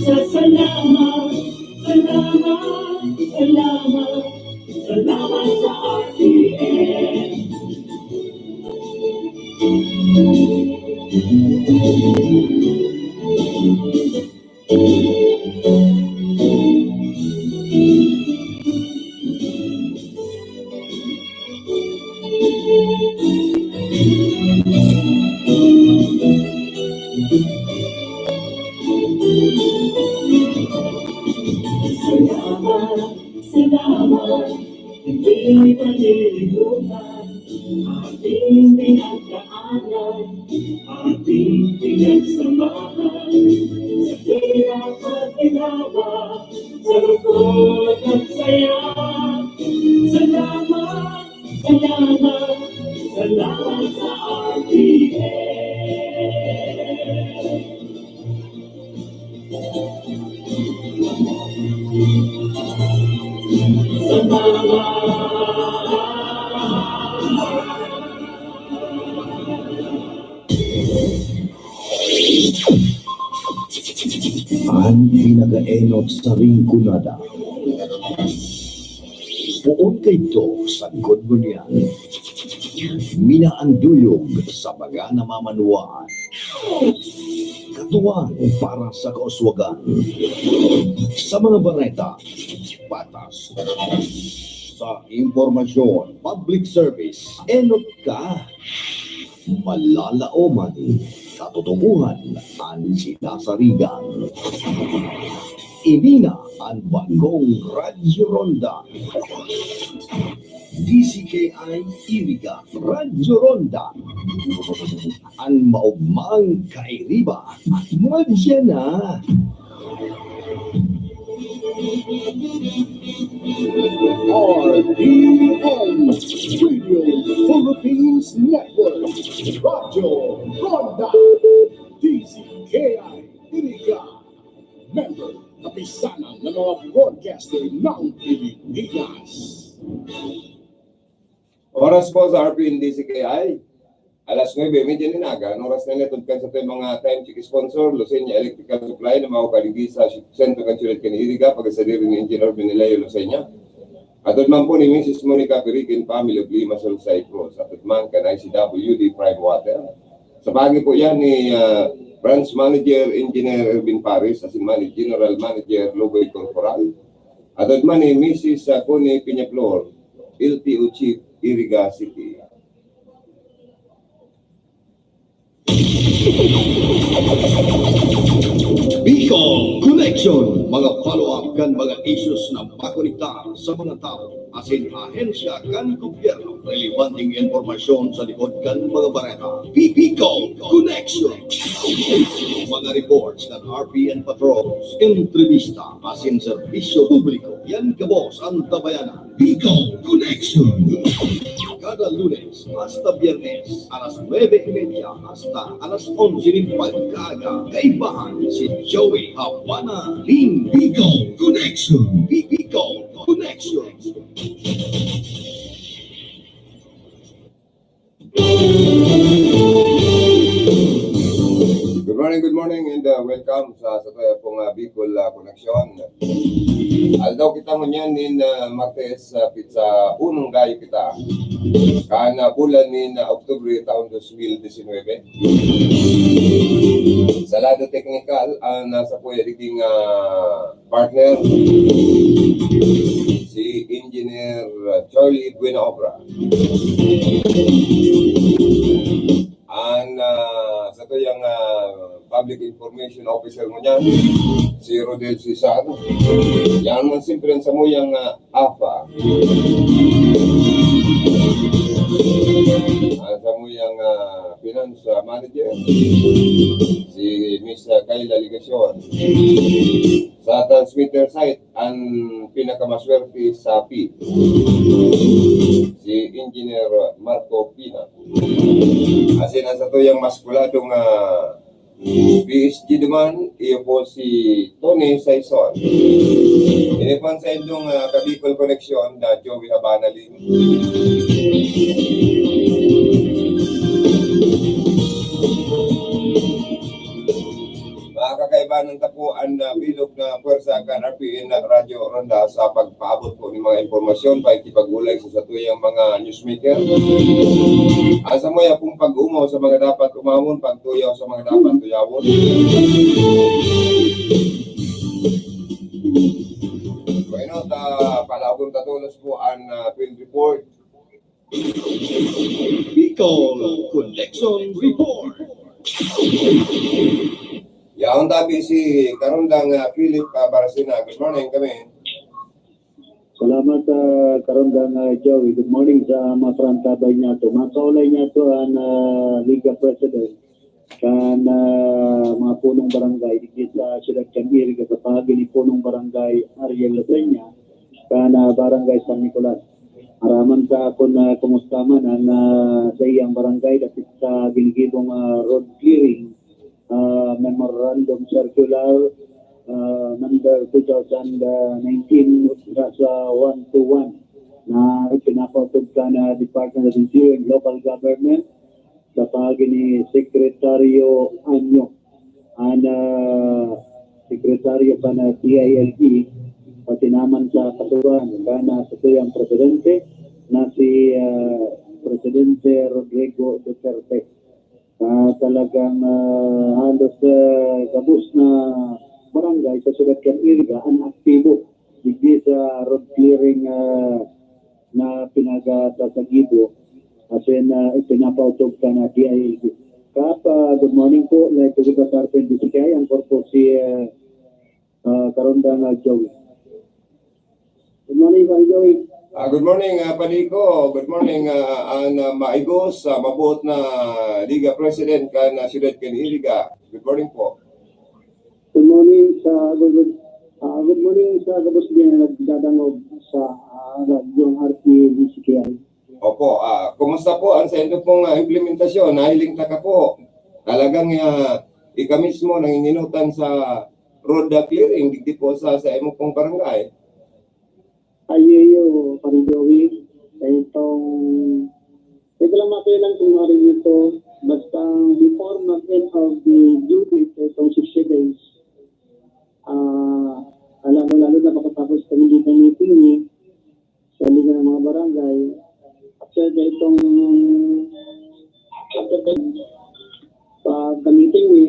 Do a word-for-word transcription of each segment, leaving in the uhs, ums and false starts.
Salamat, salamat, salamat, salamat sa R T N. Salamat, salamat, hindi malilimutan ating pinagdaanan, ating pinagsamahan, sa hirap at ginawa, sa lungkot at saya. Salamat, salamat, salamat sa R T N. An pinakaenot sa ringkonada. Poon kaidto sagkod ngunyan. Minaanduyog sa mga namamanwaan. Katuwang para sa kauswagan. Sa mga bareta, patas. Sa impormasyon, public service, enot ka. Malalaoman, katotohanan an sinasarigan. Ini na an bagong Radyo Ronda. D C K I Iriga, Radyo Ronda. An maogmang kairiba, madya na. R P N Radio Philippines Network, Radyo Ronda, D C K I Iriga, member, kapisanan ng mga broadcaster ng Pilipinas. Oras po sa R P N D C K I, alas nuebe y media nin aga. An oras na ini, tudkan sa atong mga time check sponsor, Lucena Electrical Supply, na mahukaligid sa sentro kan syudad kan Iriga, pagkasadiri ni Engineer Benileo Lucena. Atod man po ni Missus Monica Pirikin, family of Lima Sol Cyprus. Atod man kan I C W D Prime Water. Sa paagi po yan ni, ah, Branch Manager Engineer Erwin Paris, asin man ni General Manager Lugoy Corporal. Atod man ni Missus Connie Peñaflor, L T O Chief, Iriga City. Bicol Connection, mga follow-up kan mga issues na makonektar sa mga tawo asin ahensya kan gobyerno. Relevanteng impormasyon sa likod kan mga bareta. Bicol Connection. Mga reports kan R P N Patrols, entrevista asin serbisyo publiko. Yan gabos an tabayanan. Bicol Connection. Kada Lunes hasta Biyernes, alas nuebe y media hasta alas onse nin pagkaaga, kaibahan si Joey Habana nin Bicol Connection. Bicol Connection. Good morning, good morning, and, uh, welcome sa, sa tayo pong, uh, Bicol, uh, Connection. Aldaw kita ngunyan nin, uh, Martes, uh, pitsa unong gayo kita. Kan, uh, bulan nin, uh, Oktubre taon dos mil disinwebe. Sa lado teknikal, ang nasa puya diging, ah, partner, si Engineer Charlie Buenaobra. Ang, ah, sa tuyang, ah, Public Information Officer mo niyan, si Rodel Cesar. Yan man siyempre ang samuyang, ah, AFA. Ang samuyang, ah, finance, ah, manager, si Miss, ah, Kayla Legacion. Sa transmitter site, ang pinakamaswerte sa P, si Engineer Marco Pina. Asin ang satuyang maskuladong, ah, P S G duman, iyo po si Tony Saison. Ini po ang sa indong, ah, Kabicol Connection na Joey Habana Lim. Mga Kaibanan ta po an, ah, bilog na pwersa kan R P N Radyo Ronda sa pagpaabot po nin mga impormasyon, pakikipag-ulag sa satuyang mga newsmaker. Asa mo yan pong pag-umaw sa mga dapat umawon, pagtuyaw sa mga dapat tuyawon. Bueno, ta, palagon ta tolos po an, ah, field report. Bicol Connection Report. Yaon tabi si Karondang, ah, Philip, ah, Barcena. Good morning kami. Salamat, ah, Karondang, ah, Joey. Good morning sa mga karantabay niyato. Makaulay niyato an, ah, Liga President kan, ah, mga punong barangay digdi sa siyudad kan Iriga sa paagi ni Punong Barangay Ariel Laseña kan, ah, Barangay San Nicolas. Araman sa akon na kumusta man an, ah, sa iyang barangay dapit sa ginigibong, ah, road clearing, ah, memorandum circular, ah, number two thousand nineteen sa one two one na ipinapautog kan Department of Interior and Local Government sa paagi ni Sekretaryo Anyo, an, ah, sekretaryo kan D I L G, pati naman sa kasuran kan, ah, satuyang presidente na si, ah, Presidente Rodrigo Duterte. Ah, talagang, ah, halos, ah, gabos na barangay sa siyudad kan Iriga an aktibo digdi sa road clearing, ah, na pinagsasagibo, asin, ah, ipinapautog kan D I L G. Kap, ah, good morning po. Live po kita sa R P N D C K I. Ang korpo si, ah, ah, Karondang, ah, Joey. Good morning, Kuya Joey. Ah, good morning, ah, Panico. Good morning, ah, an, ah, maigos, ah, mabuot na Liga President kan, ah, siyudad kan Iriga. Good morning po. Good morning sa, good, good, ah, good morning sa gabos din na nagdadangog sa, ah, Radyo R P N D C K I. Opo, ah, kumusta po ang sa inyo pong, ah, implementasyon? Nahiling taka po. Talagang, ah, ika mismo nanginginutan sa road, ah, clearing digdi po sa, sa imo pong barangay. Ayo, Pare Joey, itong, ito lang mapilang kung marin nito, basta before mag-end of the due date, itong sixty days, ah, lalo-lalo na pagkatapos kami dito meeting ni sa Liga ng mga Barangay, at sa itong, at sa pag-meeting ni,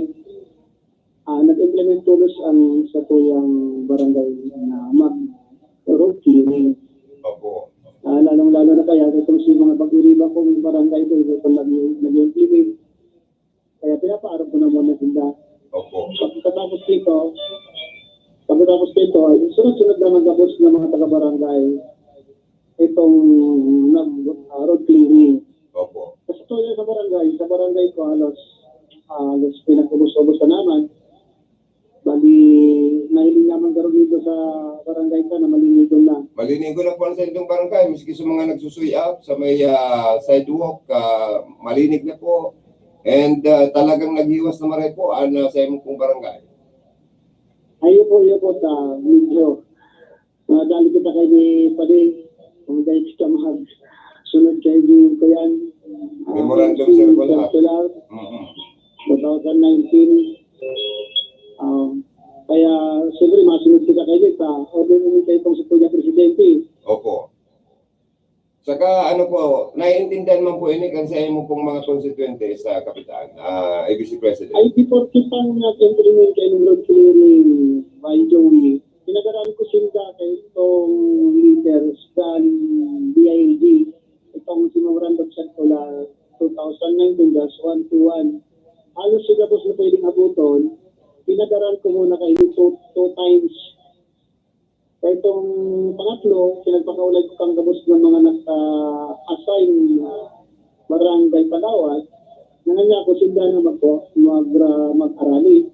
ah, nag-implement tolos ang satuyang barangay na mag-road clearing. Opo. Ah, lalong-lalo na kaya itong si mga pag-iriba kong barangay doon, ito nag-, nag-implement. Kaya pinapaarap ko na muna sila. Opo. Pagkatapos dito, pagkatapos dito, ay sunod-sunod na magabos ng mga taga-barangay itong nag-, ah, road clearing. Opo. Sa totoo yan, sa barangay, sa barangay ko, halos, ah, halos pinag-ubos-ubos na naman. Bali, nahiling naman garo dito sa barangay ka na malinigon na. Malinigon na po ang sa inyong barangay, miski sa mga nagsusuy up sa may, ah, sidewalk, ah, malinig na po. And, ah, talagang naghiwas na maray po ang, ah, sa imong pong barangay. Ayun po, yun po, ta, medyo, ah, dali kita kay ni Padi, kung dahil kita mahag, sunod kay ni Kuyan, ah, Memorandum Council Circular. Circular, Mhm. two thousand nineteen. Um, kaya, siyempre, masunod kita kay ni, ta, order mo kay itong sa Kuya Presidente. Opo. Saka, ano po, naiintindihan man po ini kan sa imo pong mga konstituyente sa Kapitan, ah, A B C President. Ay, before kitang nag-implement kayo ng road clearing by Joey, pinagaran ko sinda kay itong leaders kan D I L G, itong si Memorandum Circular two thousand nineteen dash one two one. Halos sigabos na pwedeng abuton, pinagaran ko muna kayo two, two times. Sa itong pangatlo, pinagpakaulay ko kang gabos ng mga naka-assign na barangay panawad, na nga niya ako sila na mag-, mag-, mag-arali.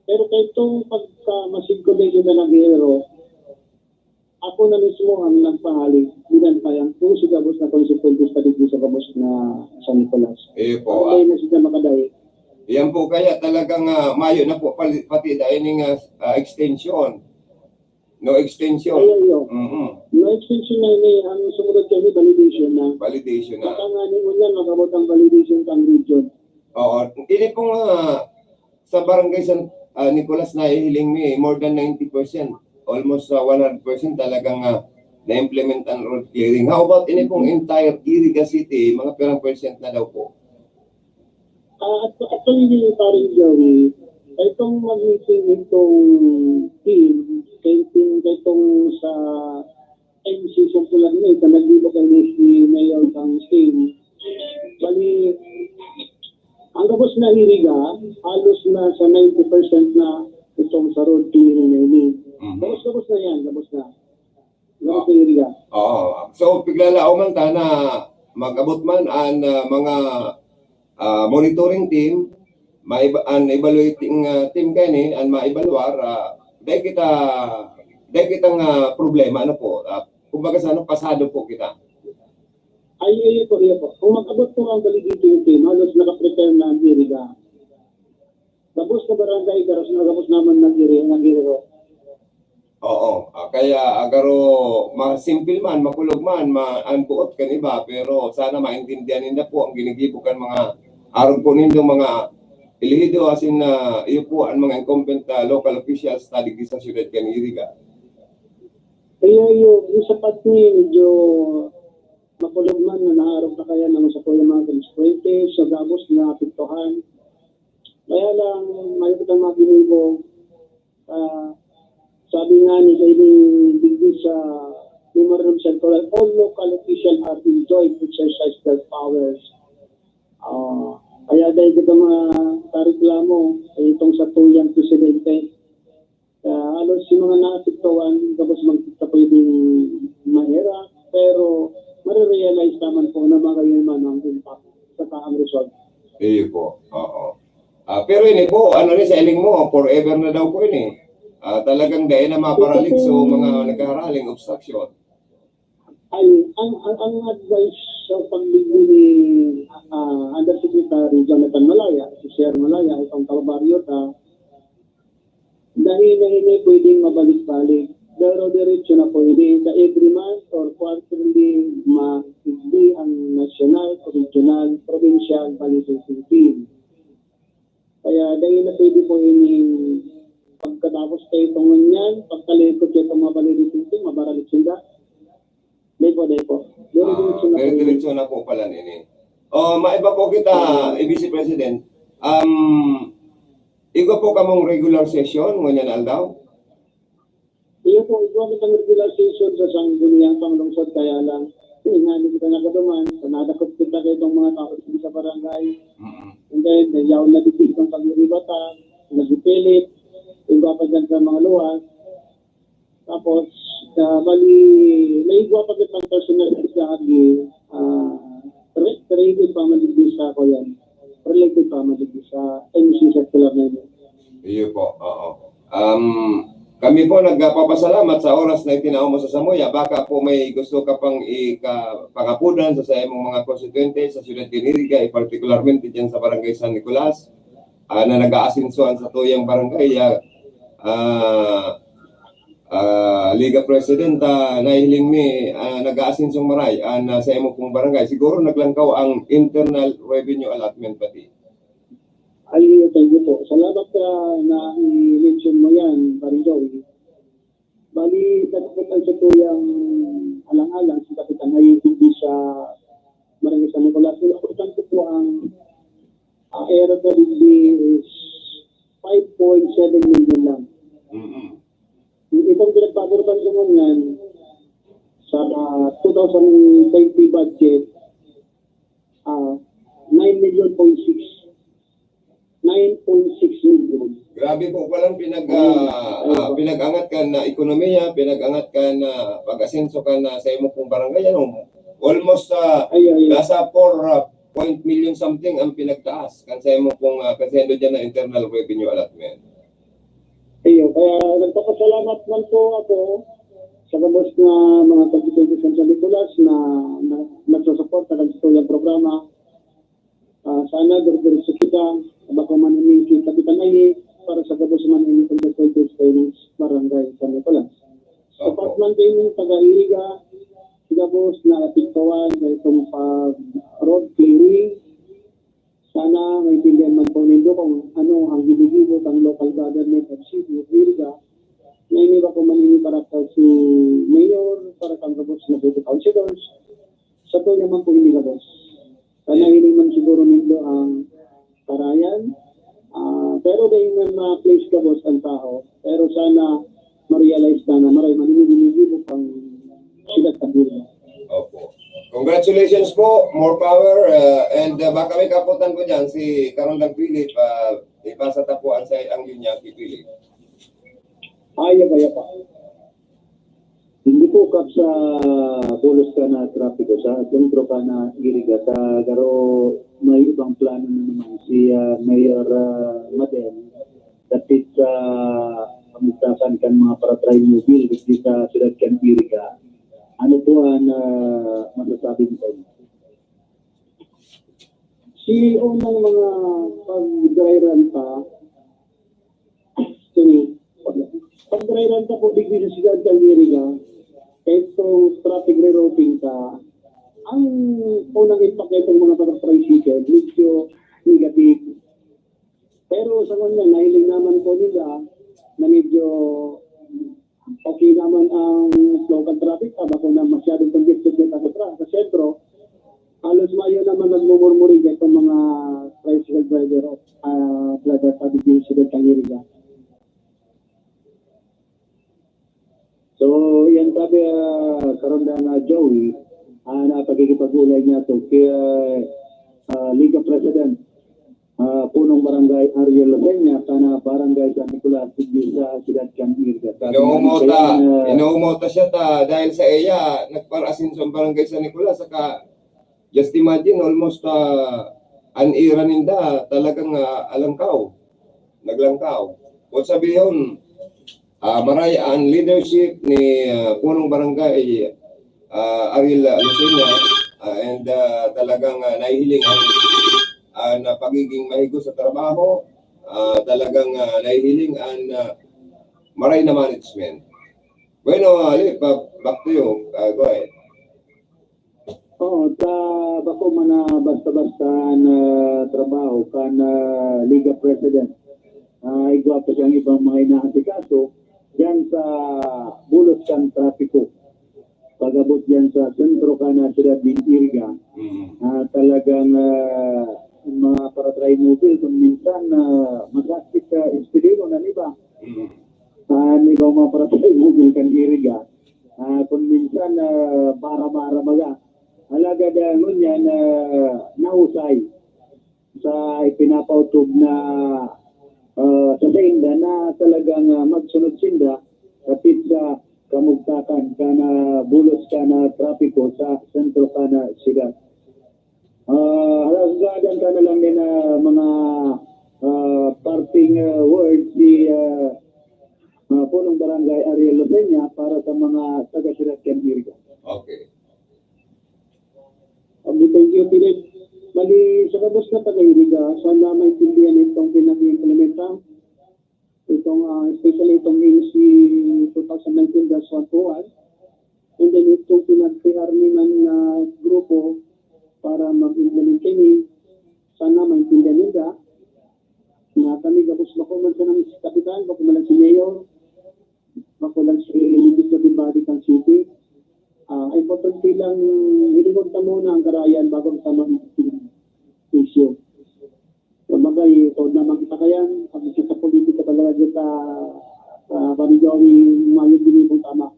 Pero kay itong pagka-masigkod na yun na nag-iero, ako na mismo ang nagpahali, binantay ang puso gabos na konsekwente sa digdi sa gabos na San Nicolas. Iyo po, Ang ah. dahil na sila makadali. Yan po kaya talagang, ah, mayo na po pali-, pati dahil ning, ah, ah, extension. No extension. Ay, ay, ay. Mhm. No extension na ini, ang sumunod kami, validation na. Validation na. Baka nga ni Unyan, mag-abot ang validation sa region. Oo. Ini pong, ah, sa Barangay San, Ah, Nicolas, nahihiling mi, more than ninety percent, almost, ah, one hundred percent talagang, ah, na-implement ang road clearing. How about ini pong entire Iriga City, mga pirang percent na daw po? Ah, at actually, paring Joey, itong mag-meeting itong team, kay itong, kay itong sa M C Sampulan na ito, naglibot ang si Mayor kang team. Bali, ang gabos na Iriga, halos na sa ninety percent na itong sa road clearing na ini. Mhm. Gabos-gabos na yan, gabos na. Gabos Ah. na Iriga. Oo. So, piglalao man ta na mag-abot man an, ah, mga, ah, monitoring team, maiba-, an evaluating, ah, team kani, an maibalwar, ah, dai kita, dai kitang, ah, problema, ano po, ah, kumbaga sa ano, pasado po kita. Ay, iyo po, iyo po. Kung mag-abot po ang validity team, halos nakaprepare na ang Iriga. Gabos na barangay, gabos na, gabos naman nag-iri, nag-iri ko. Oo. Ah, kaya, ah, garo, masimple man, makulog man, ma-, ang buot kan iba, pero sana maintindihan ninda po ang ginigibo kan mga arog po nindong mga elehido, asin na iyo po ang mga incumbent, ah, local officials ta digdi sa siyudad kan Iriga. Iyo, iyo, yung sapat ni, medyo makulog man na naarog na kaya naman sa kuya mga consequences, sa gabos na apektuhan. Kaya lang, may kitang mga ginibo, ah, sabi nga ni Kailing digdi sa Memorandum Circular, all local officials are enjoined to exercise their powers. Ah, kaya dahil kita mga kareklamo, eh, itong sa tuyang presidente, ah, halos yung mga naapektuhan, tapos magkita pwedeng mahirap, pero marirealize naman po na magayon man ang impact sa ang result. Iyo po. Oo. Ah, pero ini po, ano ni sa iling mo, forever na daw po ini. Ah, talagang dai na maparalig so mga naghaharaling obstruction. Ay, ang, ang, ang advice sa pagdigdi ni, ah, Undersecretary Jonathan Malaya, si Sir Malaya, itong kabaryo ta, dahil na hindi pwedeng mabalik-balik. Pero diretso na pwede na every month or quarterly, ma-, hindi ang national, regional, provincial, validating team. Kaya dahil na pwede po ini pagkatapos kayo itong ngunyan, pagkalikot kayo itong mga validating team, mabaralik sila. Di po, di po. Diretso Ah, na po. Diretso na po pala nini. Oh, maiba po kita, A B C President. Um, igwa po kamong regular session ngunyan aldaw? Iyo po, igwa kitang regular session sa sangguniang panglungsod, kaya lang, ingani kita nagaduman, sa nadakop kita kayo itong mga tao sa barangay. Mm-mm. And then, nayaw na dito itong pag-iribata, nagpipilit, igwa pa dyan sa mga luwas. Tapos, ah, bali, may igwa pa kitang personal sa agi, ah, re-, related pa man digdi sa, kuyan, related pa man digdi sa M C circular na yun. Iyo po, oo. Um, kami po nagpapasalamat sa oras na itinao mo sa samuya. Baka po may gusto ka pang ika-, pangapudan sa, sa imong mga konstituyente sa siyudad kan Iriga, eh, partikularmente dyan sa Barangay San Nicolas, ah, na nag-aasenso an satuyang barangay, ah, ah, ah, Liga President, ah, nahiling mi, ah, nag-aasensong maray, ah, na sa imo pong barangay. Siguro naglangkaw ang internal revenue allotment pati. Ay, thank you po. Salamat sa na-mention mo yan, Paring Joey. Bali, nagpunta sa tuyang alang-alang si Kapitan ay hindi sa Barangay San Nicolas. Importante po ang, ah, error na digdi is five point seven million lang. Mm-mm. Itong pinagpaparutan ko ngunyan, sa, ah, two thousand twenty budget, ah, nine million point six. Nine point six million. Grabe po palang pinag, ah, ah, pinag-angat kan na ekonomiya, pinag-angat kan na pag-asenso kan na sa imo pong barangay, ano? Almost, ah, Ay, ay, ay. Nasa four, ah, point million something ang pinagtaas kan sa imo pong, ah, kan sa imo dyan na internal revenue allotment. Iyo, kaya nagpapasalamat man po ako sa gabos na mga constituencies ng San Nicolas na, na nagsusuporta ng tuyang programa. Ah, sana dire-diretso kita, bako man ini si Kapitan Ayi, para sa gabos man ini constituencies sa barangay San Nicolas. Sa Opo. Department din ng taga-Iriga, sa gabos na apektuhan sa itong pag-road clearing, sa Sana maintindihan man po nindo kung ano ang ginigibo ng local government of city of Iriga, na ini ba ko man ini para sa si mayor, para sa gabos na city councilors. Sa to naman po ini gabos. Sana ini man siguro nindo ang karayan. Ah, pero dahil man ma-place gabos ang tao, pero sana ma-realize na na maray man ini ginigibo pang siyudad sa Iriga. Opo. Congratulations po, more power, uh, and uh, baka may kaputan po dyan, si Karondang Philip, uh, ipasa ta po ang sa ang linya kay Philip. Ay, apa, apa. Hindi po kap sa bulos ka na trapiko, sa sentro ka na Iriga, sa garo may ibang plano na naman si ah, Mayor ah, Madel, dapit sa pamugtakan kan mga para-trimobile digdi sa siyudad kan Iriga. Ano po ang ah, masasabi mo sa inyo? Si unang mga pag-dry run pa, kini, pag-dry run pa po digdi sa siyudad kan Iriga, itong traffic rerouting ta, ang unang impact nitong mga pag-tricycle, medyo negative. Pero sa ngunyan, nahiling naman po nila na medyo okay naman ang local traffic, ah, bako na masyadong congested na sa, sa sentro. Halos mayo naman nagmumurmuring itong mga tricycle driver o uh, driver sa digdi sa siyudad kan Iriga. So, yan sabi uh, karon na Joey, uh, na pagkikipag-ulay niya to kay uh, Liga President, uh, Punong Barangay Ariel Losenya, kana Barangay San Nicolas, digdi sa siyudad kan Iriga. Sabi nga Inuumaw niya, ta, uh, inuumaw ta siya ta dahil sa iya, nagparasinso ang Barangay San Nicolas, saka just imagine, almost uh, an ira ninda talagang uh, alangkaw, naglangkaw. Kung sabihon, ah, maray ang leadership ni ah, Punong Barangay ah, Ariel ah, Lucena, ah, and ah, talagang ah, nahihiling ang, ang ah, pagiging mahigos sa trabaho, ah, talagang ah, nahihiling ang ah, maray na management. Bueno, Ali, pa- back to you. Ah, go ahead. Oo, ta bako man na basta-basta na trabaho kan ah, Liga President. Ah, igwa pa siyang ibang mga inaasikaso diyan sa bulos kan trapiko. Pag-abot diyan sa sentro kan ah, siyudad ng Iriga, Mm. ah, talagang ah, ang mga para-trimobile kung minsan ah, masakit sa espedero na iba. Mm. An ibang mga para-trimobile kan Iriga, ah, kung minsan ah, bara-bara baga. Alagad ah, ngunyan na nahusay sa ipinapautob na ah, sa sainda na talagang ah, magsunod sinda kapit sa kamugtakan kan ah, bulos kan ah, trapiko sa sentro kan ah, siyudad. Ah, halasadan ka na lang din na mga ah, parting ah, words ni ah, ah, Punong Barangay Ariel Losenya para sa mga taga-siyudad kan Iriga. Okay. Ang thank you, Philip. Bali, sa gabos na taga-Iriga, sana maintindihan itong pinag-implementa. Itong, ah, especially itong N C two thousand nineteen dash one two one. And then itong pinag-P R ni man na grupo para mag-implement kini, sana maintindihan nila na kami gabos bako man sa nang kapitan, bako man lang si Mayor, bako lang si Legislative Body kan City. Ah, importante lang, hilingon ta muna ang karayan bago ta mag-issue. Kumbaga, ito naman kita kayan, pag kita politika talaga kita, ah, panigawi, mayong binibong tama.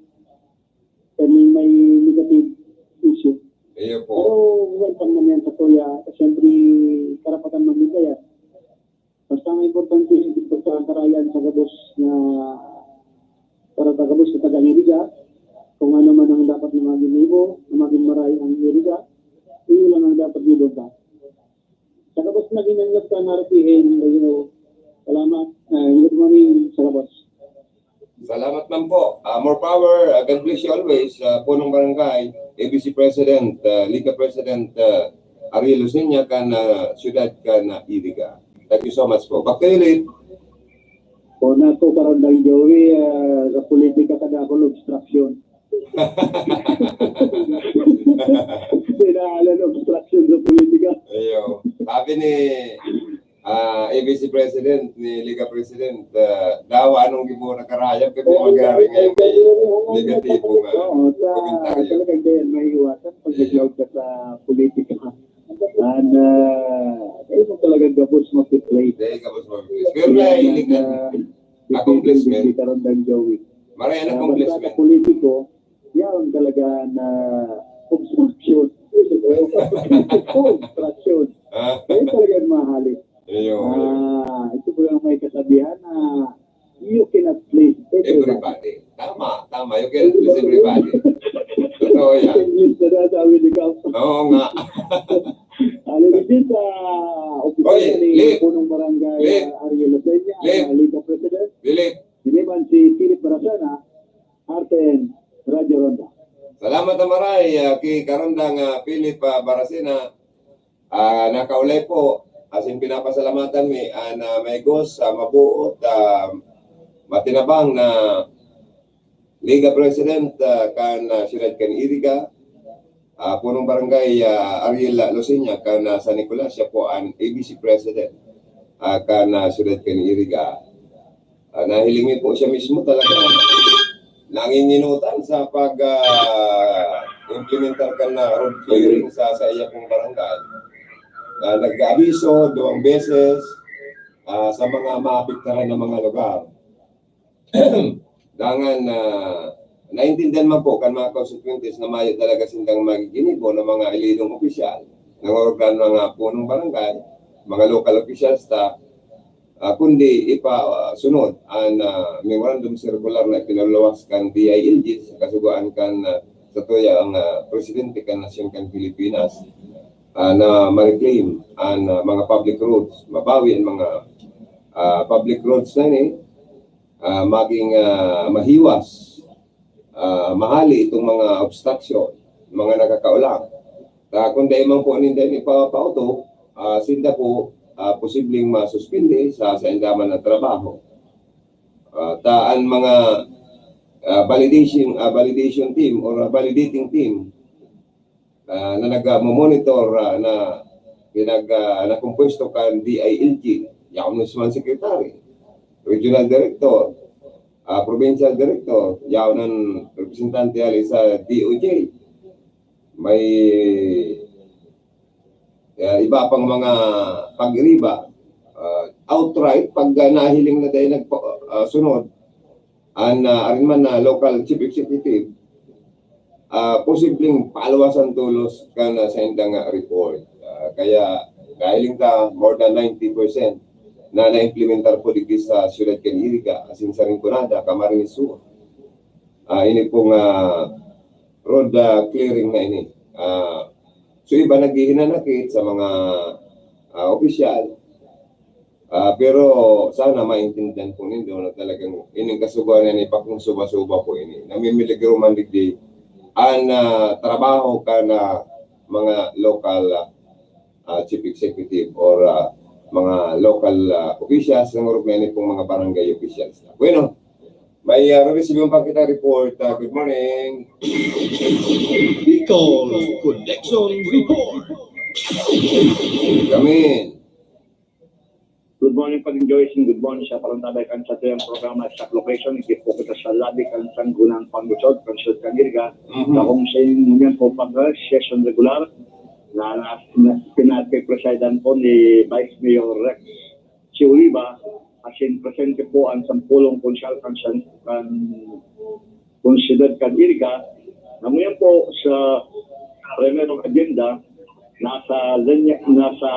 Kami may negative issue. Iyo Pero po. welcome naman yan sa kuya. Siyempre, karapatan man din kaya. Basta ang importante, ito sa karayan sa gabos na para sa gabos na taga-Iriga, kung ano man ang dapat na maging ibo, na maging maray ang Iriga, yun lang ang dapat ibunta. Sa gabos na ginanyap ka na rapihin, you know, salamat. Uh, good morning sa gabos. Salamat man po. Ah, more power. Ah, God bless you always. Ah, Punong Barangay, A B C President, ah, Liga President, ah, Ariel Lucena, kan ah, siyudad kan ah, Iriga. Thank you so much po. Back to you, Late. Kung ako, parang nang Joey, ah, sa politika ka na ako obstruction. Pinaalan obstruction sa politika. Ayo. Sabi ni President, ah, dawa anong gibo na karayap, kaya may mangyari ngayon may negatibo nga komentaryo. Talagang kaya may iwasan pag nag-loud ka sa politika. And, ah, ayun talaga gabos mapiplay. Dahil gabos mapiplay. Pero nahilig na accomplishment. Maray ang accomplishment. Politiko, yan talaga na obstruction. Obstruction. Ah. Yan talaga ang mahalit. Ayun. Ah, ito po yung may kasabihan na you cannot please everybody. Everybody. Tama, tama. You cannot please everybody. Totoo yan. English na sasabi ni Kap. Oo nga. Alin din sa opisina ni Punong Barangay, Lip. Ariel Losenya, Lip. Liga President. Lip. Hindi man si Philip Barasana, R T N, Radyo Ronda. Salamat na maray, ah, ki Karandang, ah, Philip, ah, Barasina. Ah, nakaulay po, asin pinapasalamatan mi an, ah, maigos, ah, mabuot, ah, matinabang na Liga President, ah, kan, ah, siyudad kan Iriga, ah, Punong Barangay, ah, Ariel Losenya kan, ah, San Nicolas, siya po an A B C President, ah, kan, ah, siyudad kan Iriga. Ah, nahiling mi po siya mismo talaga nanginginutan sa pag, ah, implementar kan na road clearing sa, sa iya pong barangay. Ah, nag-aabiso duwang beses, ah, sa mga maapektaran na mga lugar. Dangan, ah, naintindihan man po kan mga konsekwentes na mayo talaga sindang magiginibo na mga elidong opisyal, nangorgan mga punong barangay, mga local officials ta, ah, kundi ipasunod an, ah, memorandum circular na ipinaluluwas kan D I L G sa kasugoan kan, ah, sa tuyang, ah, presidente kan nasyon kan Pilipinas, ah, na ma-reclaim an, ah, mga public roads, mabawi an mga, ah, public roads na ini, ah, maging, ah, mahiwas, ah, mahali itong mga obstruction, mga nakakaulang. Ta, kung dai man po ninda ini pa-, pauto, ah, sinda po, ah, posibleng masuspindi sa, sa indaman na trabaho. Ah, ta an mga, ah, validation, ah, validation team or, ah, validating team, ah, na nagmo-monitor, ah, na pinag, ah, nakompuesto kan D I L G, yaon mismo an secretary, regional director, ah, provincial director, yaon an representante hali sa D O J. May, ah, iba pang mga pag-iriba, ah, outright, pag, ah, nahiling na dai nagpa-, ah, sunod, an, ah, arin man na local chief executive, ah, posibleng paluwasan tolos kan, ah, sa indang, ah, report. Ah, kaya, kahiling ta, more than ninety percent na naimplementar po digdi sa siyudad kan Iriga, asin sa Rinconada, Camarines Sur. Ah, ini pong, ah, road, ah, clearing na ini. Ah, so, iba naghihinanakit sa mga, ah, opisyal. Ah, pero sana maintindihan po nindo na talagang ining kasugoan na ini, pakong suba-suba po ini. Namimiligro man digdi an, ah, trabaho kan, ah, mga local, ah, ah, chief executive or, ah, mga local, ah, officials, nangorog na ini pong mga barangay officials. Bueno, may, ah, reresibihan pa kita report. Ah, good morning. Bicol Connection Report. Amen. Good morning, Padre Joyce, and good morning sa parang tabay kan sa tuyang programa sa location. Ikit po kita sa labi kan Sangguniang Pangusod, kan Sud kan Iriga. Mhm. Sa kung sa inyo po pag session regular, na, na, na pinag-presidean po ni Vice Mayor Rex C. Oliva, asin presente po ang sampulong konsyal kan, kan, kan konsyudad kan Iriga, na ngayon po sa primerong agenda, nasa linya, nasa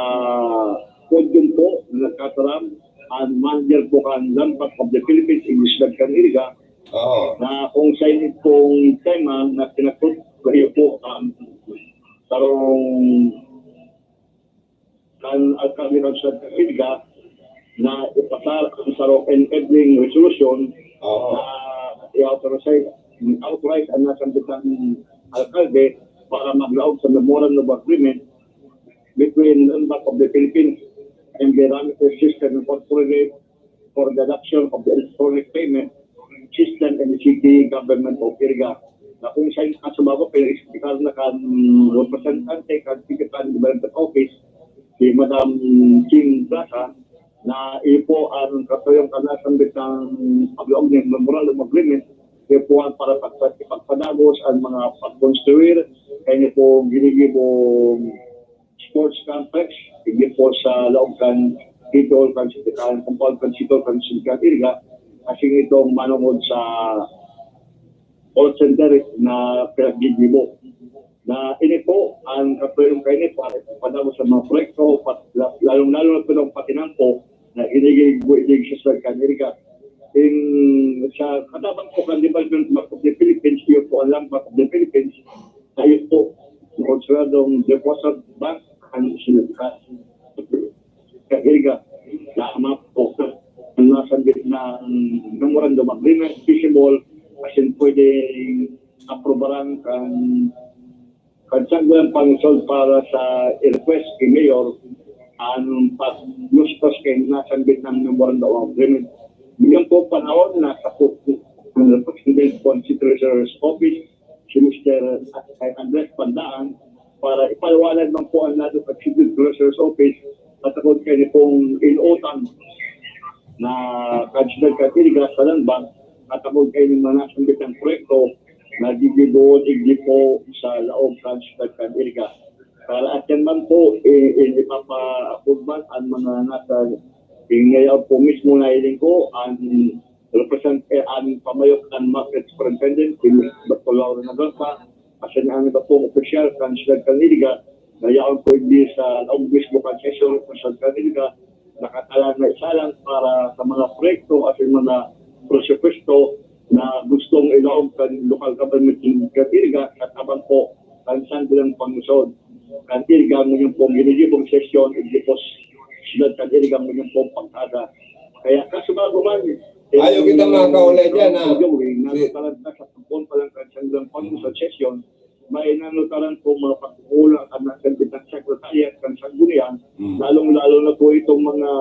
podium po, nagkataram, ang manager po kan Land Bank of the Philippines, English kan Iriga, Oo. na kung sa inyo pong tema na pinagtut-, kayo po ang sarong kan alkalde kan Santa Cruz na ipasar ang sarong enabling resolution Oo. na i-authorize, authorize ang nasambitang alkalde para maglaog sa memorandum of agreement between Land Bank of the Philippines and the Ramesses System Incorporated for the adoption of the electronic payment system and the city government of Iriga. Na kung sa inyo kasumabot, pero explicar na kan representante kan City Plan Development Office, si Madam Jean Plaza, na ipo ang katuyang kanasambit ng paglaog ng Memorandum of Agreement, ipo ang para pagpa- ipagpadagos ang mga pagkonstruir, kaya niyo po ginigibong sports complex, hindi po sa laog kan City Hall kan City kan compound kan City Hall kan City kan Iriga, kasi itong manungod sa call center na pinaggigibo. Na ini po ang katulong kaini para ipadagos sa mga proyekto, pat- la- lalong-lalo na po ng patinampo na ginigigbo inig sa Sir Kaniriga. In, sa katabang po kan Development Bank of the Philippines, iyo po ang Land Bank of the Philippines, na iyo po, consideradong deposit bank ang Sir Kaniriga. Tama po, ang nasambit na memorandum agreement, feasible, as in pwedeng aprobaran kan kan Sangguniang Panlungsod para sa request kay Mayor ang pag-lustos kay nasambit ng Memorandum of Agreement. Ngayon po panahon na sa po ang Representative po ang City Treasurer's Office, si Mister Andres Pandaan, para ipaliwanag man po ang lado sa City Treasurer's Office at ako kayo pong inuutang na kansidad ka tinigas sa Land Bank at ako kayo ng mga nasambit ng proyekto na gigibohon igdi po sa laog kan syudad kan Iriga. Para at yan man po, i- i- ipapa-approve man ang mga nasa ngayon po mismo na hiling ko, ang represent eh, ang pamayok ng market superintendent, si Doktor Laura Nagarta, kasi ang iba pong opisyal kan syudad kan Iriga, na yaon po igdi sa laog mismo kan session kan syudad kan Iriga, nakatalaan na isalang para sa mga proyekto at yung mga presupuesto na gustong ilaog kan local government in Gatiriga at abang po kan Sangguniang Panlungsod. Kan Iriga, ngayon pong ginigibong sesyon, igdi po sila kan Iriga, ngayon pong pagkada. Kaya kasubago man, Ayaw kita makaulay dyan, ah. Joey, nasa talagta sa pagpon pa lang kan Sangguniang Panlungsod sesyon, may nanutaran po mga pagkukulang ang nasambit ng sekretarya at kan Sangguniang, Mm. lalong-lalo na po itong mga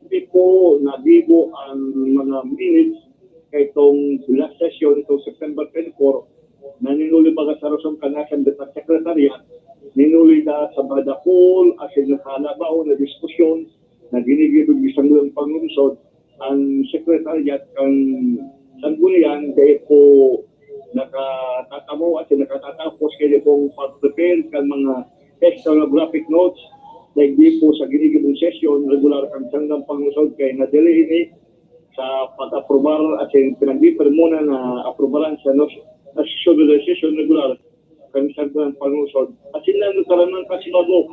hindi po nagibo ang mga minutes kaitong last session, itong September twenty-four, na ninuli baga sa rason kan nasambit ng sekretarya, ninuli na sa mga dakul, as in, nakalabaw na diskusyon na ginigibig sa mga pangunsod, ang sekretarya kan Sangguniang dahil po nakatatamo at nakatatapos kayo pong pag-prepare kan mga ethnographic notes na hindi po sa ginigibong sesyon regular kan Sangguniang Panlungsod kay nadili ini sa pag-aprobar at yung pinag-refer muna na aprobaran sa nos- National Session regular kan Sangguniang Panlungsod. At sila nagkaroon ng kasibago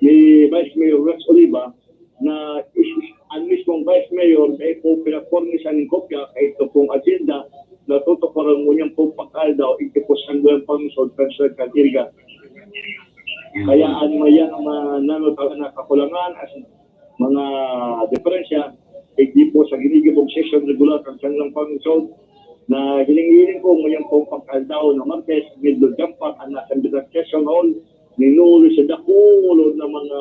ni Vice Mayor Rex Oliva na is- ang mismong Vice Mayor na po pinapormi sa ning kopya kay ito pong agenda na tutukuran mo niyang pong pagkaldaw ito po Sangguniang Panlungsod kan Sir Iriga. Kaya ang mayan ang mga nanotang na kakulangan as mga diferensya, hindi po sa ginigibong session regular kan Sangguniang Panlungsod na hiling-hiling ko ngayon pong pagkaldaw na Martes, medyo jampak ang nasa session hall, ninuli sa dakulon na mga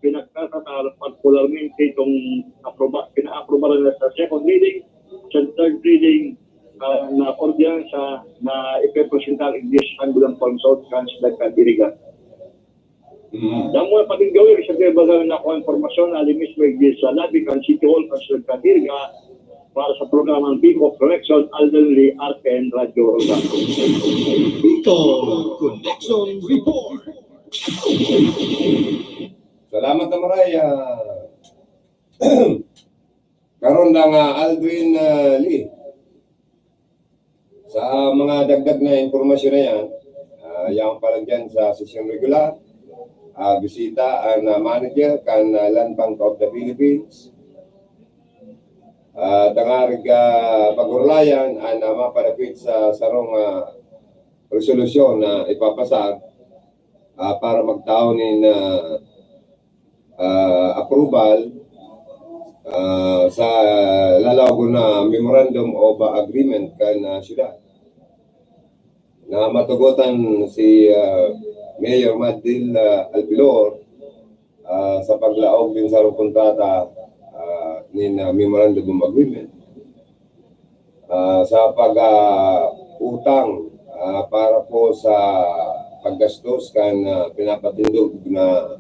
pinagtatatar, particularmente itong aproba, pina-aprobahan na sa second reading, sa third reading, ah, na ordinansa na ipepresentar igdi sa Sangguniang Panlungsod kan Syudad kan Iriga. Mm. Damo na pati gawin sa kaya baga na ako ang impormasyon na alimis mo igdi sa lobby kan City Hall kan Syudad kan Iriga para sa programang Big of Correction, Alden Lee, R T N Radyo Rosario. Bicol Connection Report. Salamat na maray. ah. Karon lang, ah, Aldwin ah, Lee. Sa mga dagdag na impormasyon na yan, ah, yaon pa lang dyan sa sesyon regular, ah, bisita ang ah, manager kan ah, Land Bank of the Philippines. Ah, tangarig ah, pag-urulayan ang ah, mapadapit sa sarong ah, resolusyon na ipapasa ah, para magtao nin ah, ah, approval ah, sa lalawagon na memorandum of agreement kan ah, syudad. Na matugotan si ah, Mayor Madil ah, Alpilor ah, sa paglaog din sa kontrata ah, nin ah, memorandum of agreement. Ah, sa pag ah, utang ah, para po sa paggastos kan ah, pinapatindog na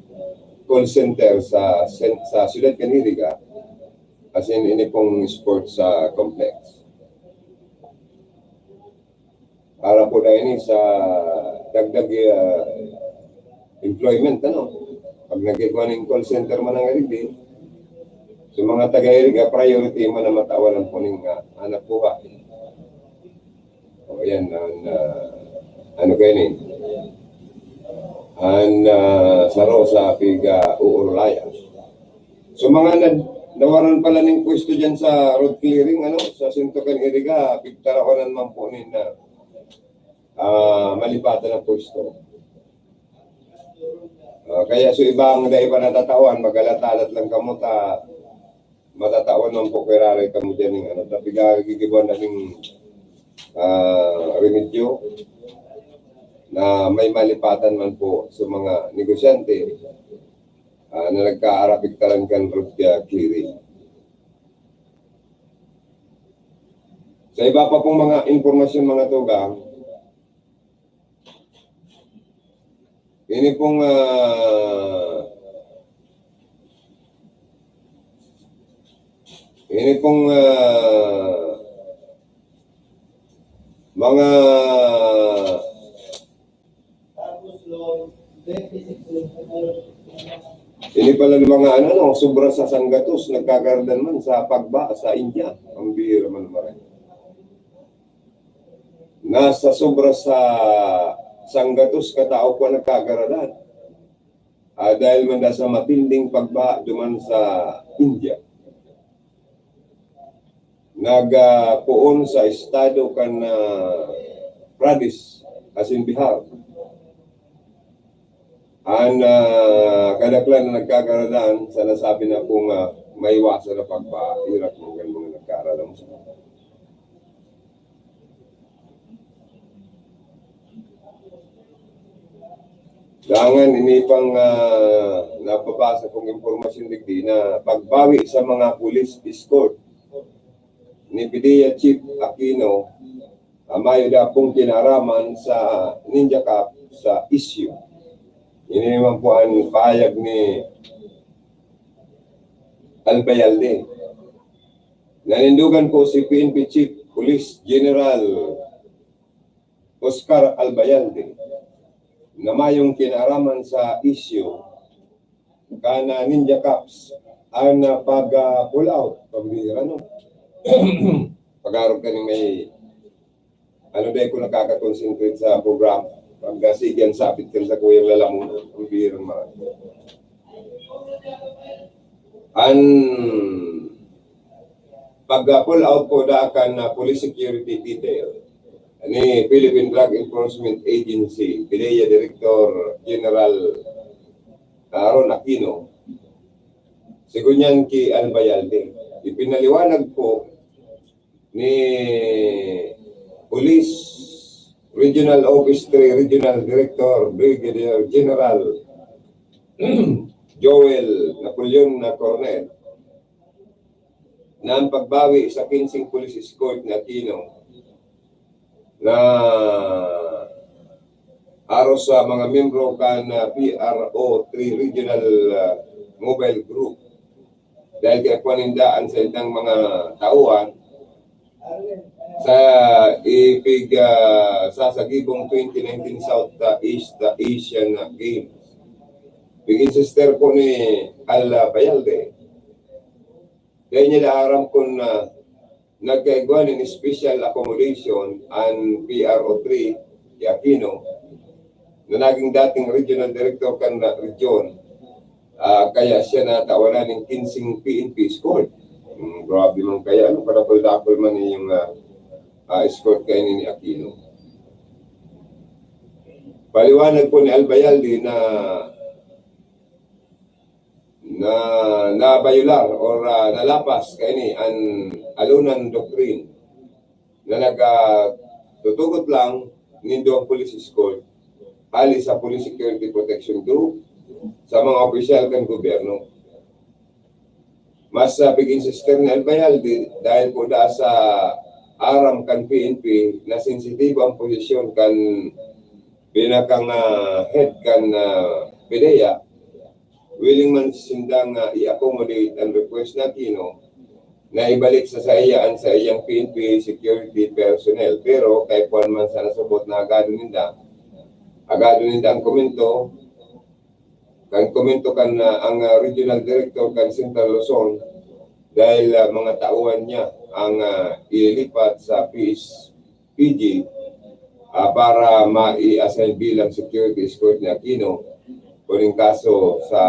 call center sa sen-, sa siyudad kan Iriga, asin ini pong sports, ah, complex. Para po na ini sa dagdag, ah, employment, ano? Pag nagkikwa ning call center man ang Iriga, sa mga taga-Iriga, priority man na matawan ang puning, ah, hanap buhay. O, yan, ang, ah, ano kayo ni? Ang, ah, saro sa piga-uurulayan. So, mga nag-, nawaran pala ning pwesto dyan sa road clearing, ano, sa sentro kan Iriga, pigtaraonan man po nin, ah, ah, malipatan ang pwesto. Ah, kaya so ibang dai pa natatawan, magalalat lang kamo ta matatawan man po kay raray kamo diyan ning ano, ta pigagigibuan na ning, ah, remedyo na may malipatan man po sa mga negosyante, ah, na nagkaarapiktaran kan road clearing. Sa iba pa pong mga impormasyon, mga tugang, ini pong, ah, ini pong, ah, mga Ini pala ng mga ano, no, sobra sa sanggatos, nagkagaradan man sa pagba sa India. Ang bihira man, maray. Nasa sobra sa sanggatos katao po nagkagaradan. Ah, dahil man da sa matinding pagbaha duman sa India. Nag, ah, poon sa estado kan, ah, Pradesh, asin Bihar. An, ah, kadaklan na nagkagaradan sa nasabi na pong, ah, maiwasan na pagbaha, irak mo kan mga nagkaradan sa Dangan ini pang, ah, nababasa kong impormasyon digdi na pagbawi sa mga police escort ni PDEA Chief Aquino, ah, mayo da pong kinaraman sa Ninja Cup sa issue. Ini naman po ang pahayag ni Albayalde. Nanindugan po si P N P Chief Police General Oscar Albayalde na mayong kinaraman sa isyu kan, ah, Ninja Cups ang, ah, pag, ah, pull out. Pambihira, no? Pag-arog ka ni may, ano, dai ko nakaka-concentrate sa program. Pag, ah, sige, ang sapit kan sa kuyang lalamunan. Pambihira, mga. An pag-pull out po da kan, ah, police security detail ni Philippine Drug Enforcement Agency, PDEA Director General Aaron Aquino, sigunyan ki Albayalde. Ipinaliwanag po ni Police Regional Office three Regional Director Brigadier General Joel Napoleon na Coronel na ang pagbawi sa kinsing police escort ni Aquino na aros sa mga miyembro kan, ah, P R O three Regional, ah, Mobile Group dahil kaya kuha ninda an saindang mga tauhan sa ipig, ah, sasagibong twenty nineteen South, ah, East, ah, Asian, ah, Games. Pig-insister po ni Albayalde. Dai niya naaram kun, ah, nagkaigwa nin special accommodation an P R O three ki Aquino na naging dating regional director kan region. Ah, kaya siya natawanan nin kinsing P N P escort. Hmm, grabe man kaya, ano, kadakul-dakul man yung, ah, ah, escort kaini ni Aquino. Paliwanag po ni Albayalde na na nabayular or, ah, nalapas kaini an Alunan Doctrine na nag, ah, tutugot lang nindo ang police escort hali sa Police Security Protection Group sa mga opisyal kan gobyerno. Mas, ah, pig-insister ni Albayalde dahil po da sa aram kan P N P na sensitibo ang posisyon kan pinakang, ah, head kan, ah, PDEA willing man sindang, ah, i-accommodate ang request ni Aquino na ibalik sa saiya ang saiyang P N P security personnel. Pero kaipuhan man sa nasabot na agado ninda, agado ninda ang komento, kan komento kan, ah, ang, ah, regional director kan Central Luzon, dahil, ah, mga tauhan niya ang, ah, ililipat sa P S P G, ah, para mai-assign bilang security escort ni Aquino. Kun in kaso sa,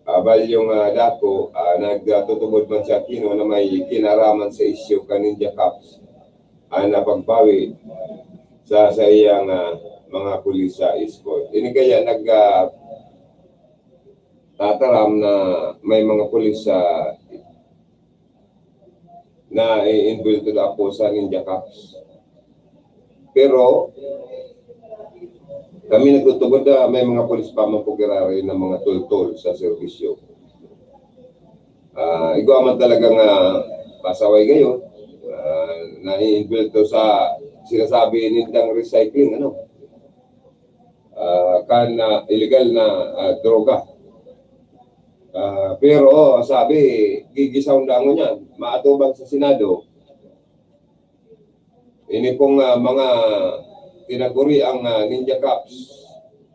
ah, Balyong, ah, Daco, ah, nagtutubod man si Aquino na may kinaraman sa isyu kan Ninja Cops ang napagbawi sa saiyang, ah, mga pulis sa escort. Ini kaya nag, ah, tataram na may mga pulis sa na, eh, involved ako sa Ninja Cops. Pero, kami nagtutubod na may mga pulis pa man po giraray na mga tultol sa serbisyo. Ah, igwa man talaga nga pasaway kayo, ah, na-involved to sa sinasabi nindang recycling, ano? Ah, kan, ah, illegal na, ah, droga. Ah, pero, sabi, gigisaw na ngunyan, maatubang sa Senado. Ini pong, ah, mga tinaguri ang, ah, Ninja Cops,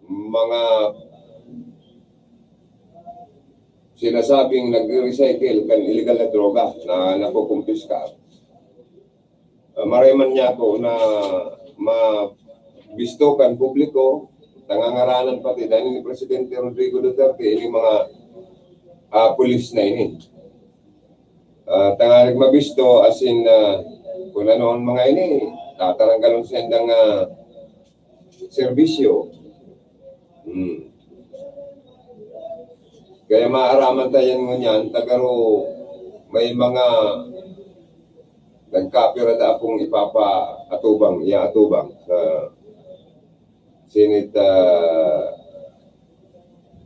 mga sinasabing nagre-recycle kan illegal na droga na nakukumpiska. Ah, maray man niya ako na mabisto kan publiko, tangangaranan pati dahil ni Presidente Rodrigo Duterte, ini mga, ah, pulis na ini. Ah, tangarig mabisto, as in, ah, kung ano ang mga ini, tataranggalon sa indang, ah, serbisyo. Hmm. Kaya maaraman ta yan ngunyan, tagaro may mga nagkapira da akong ipapaatubang, iaatubang sa Senate, ah,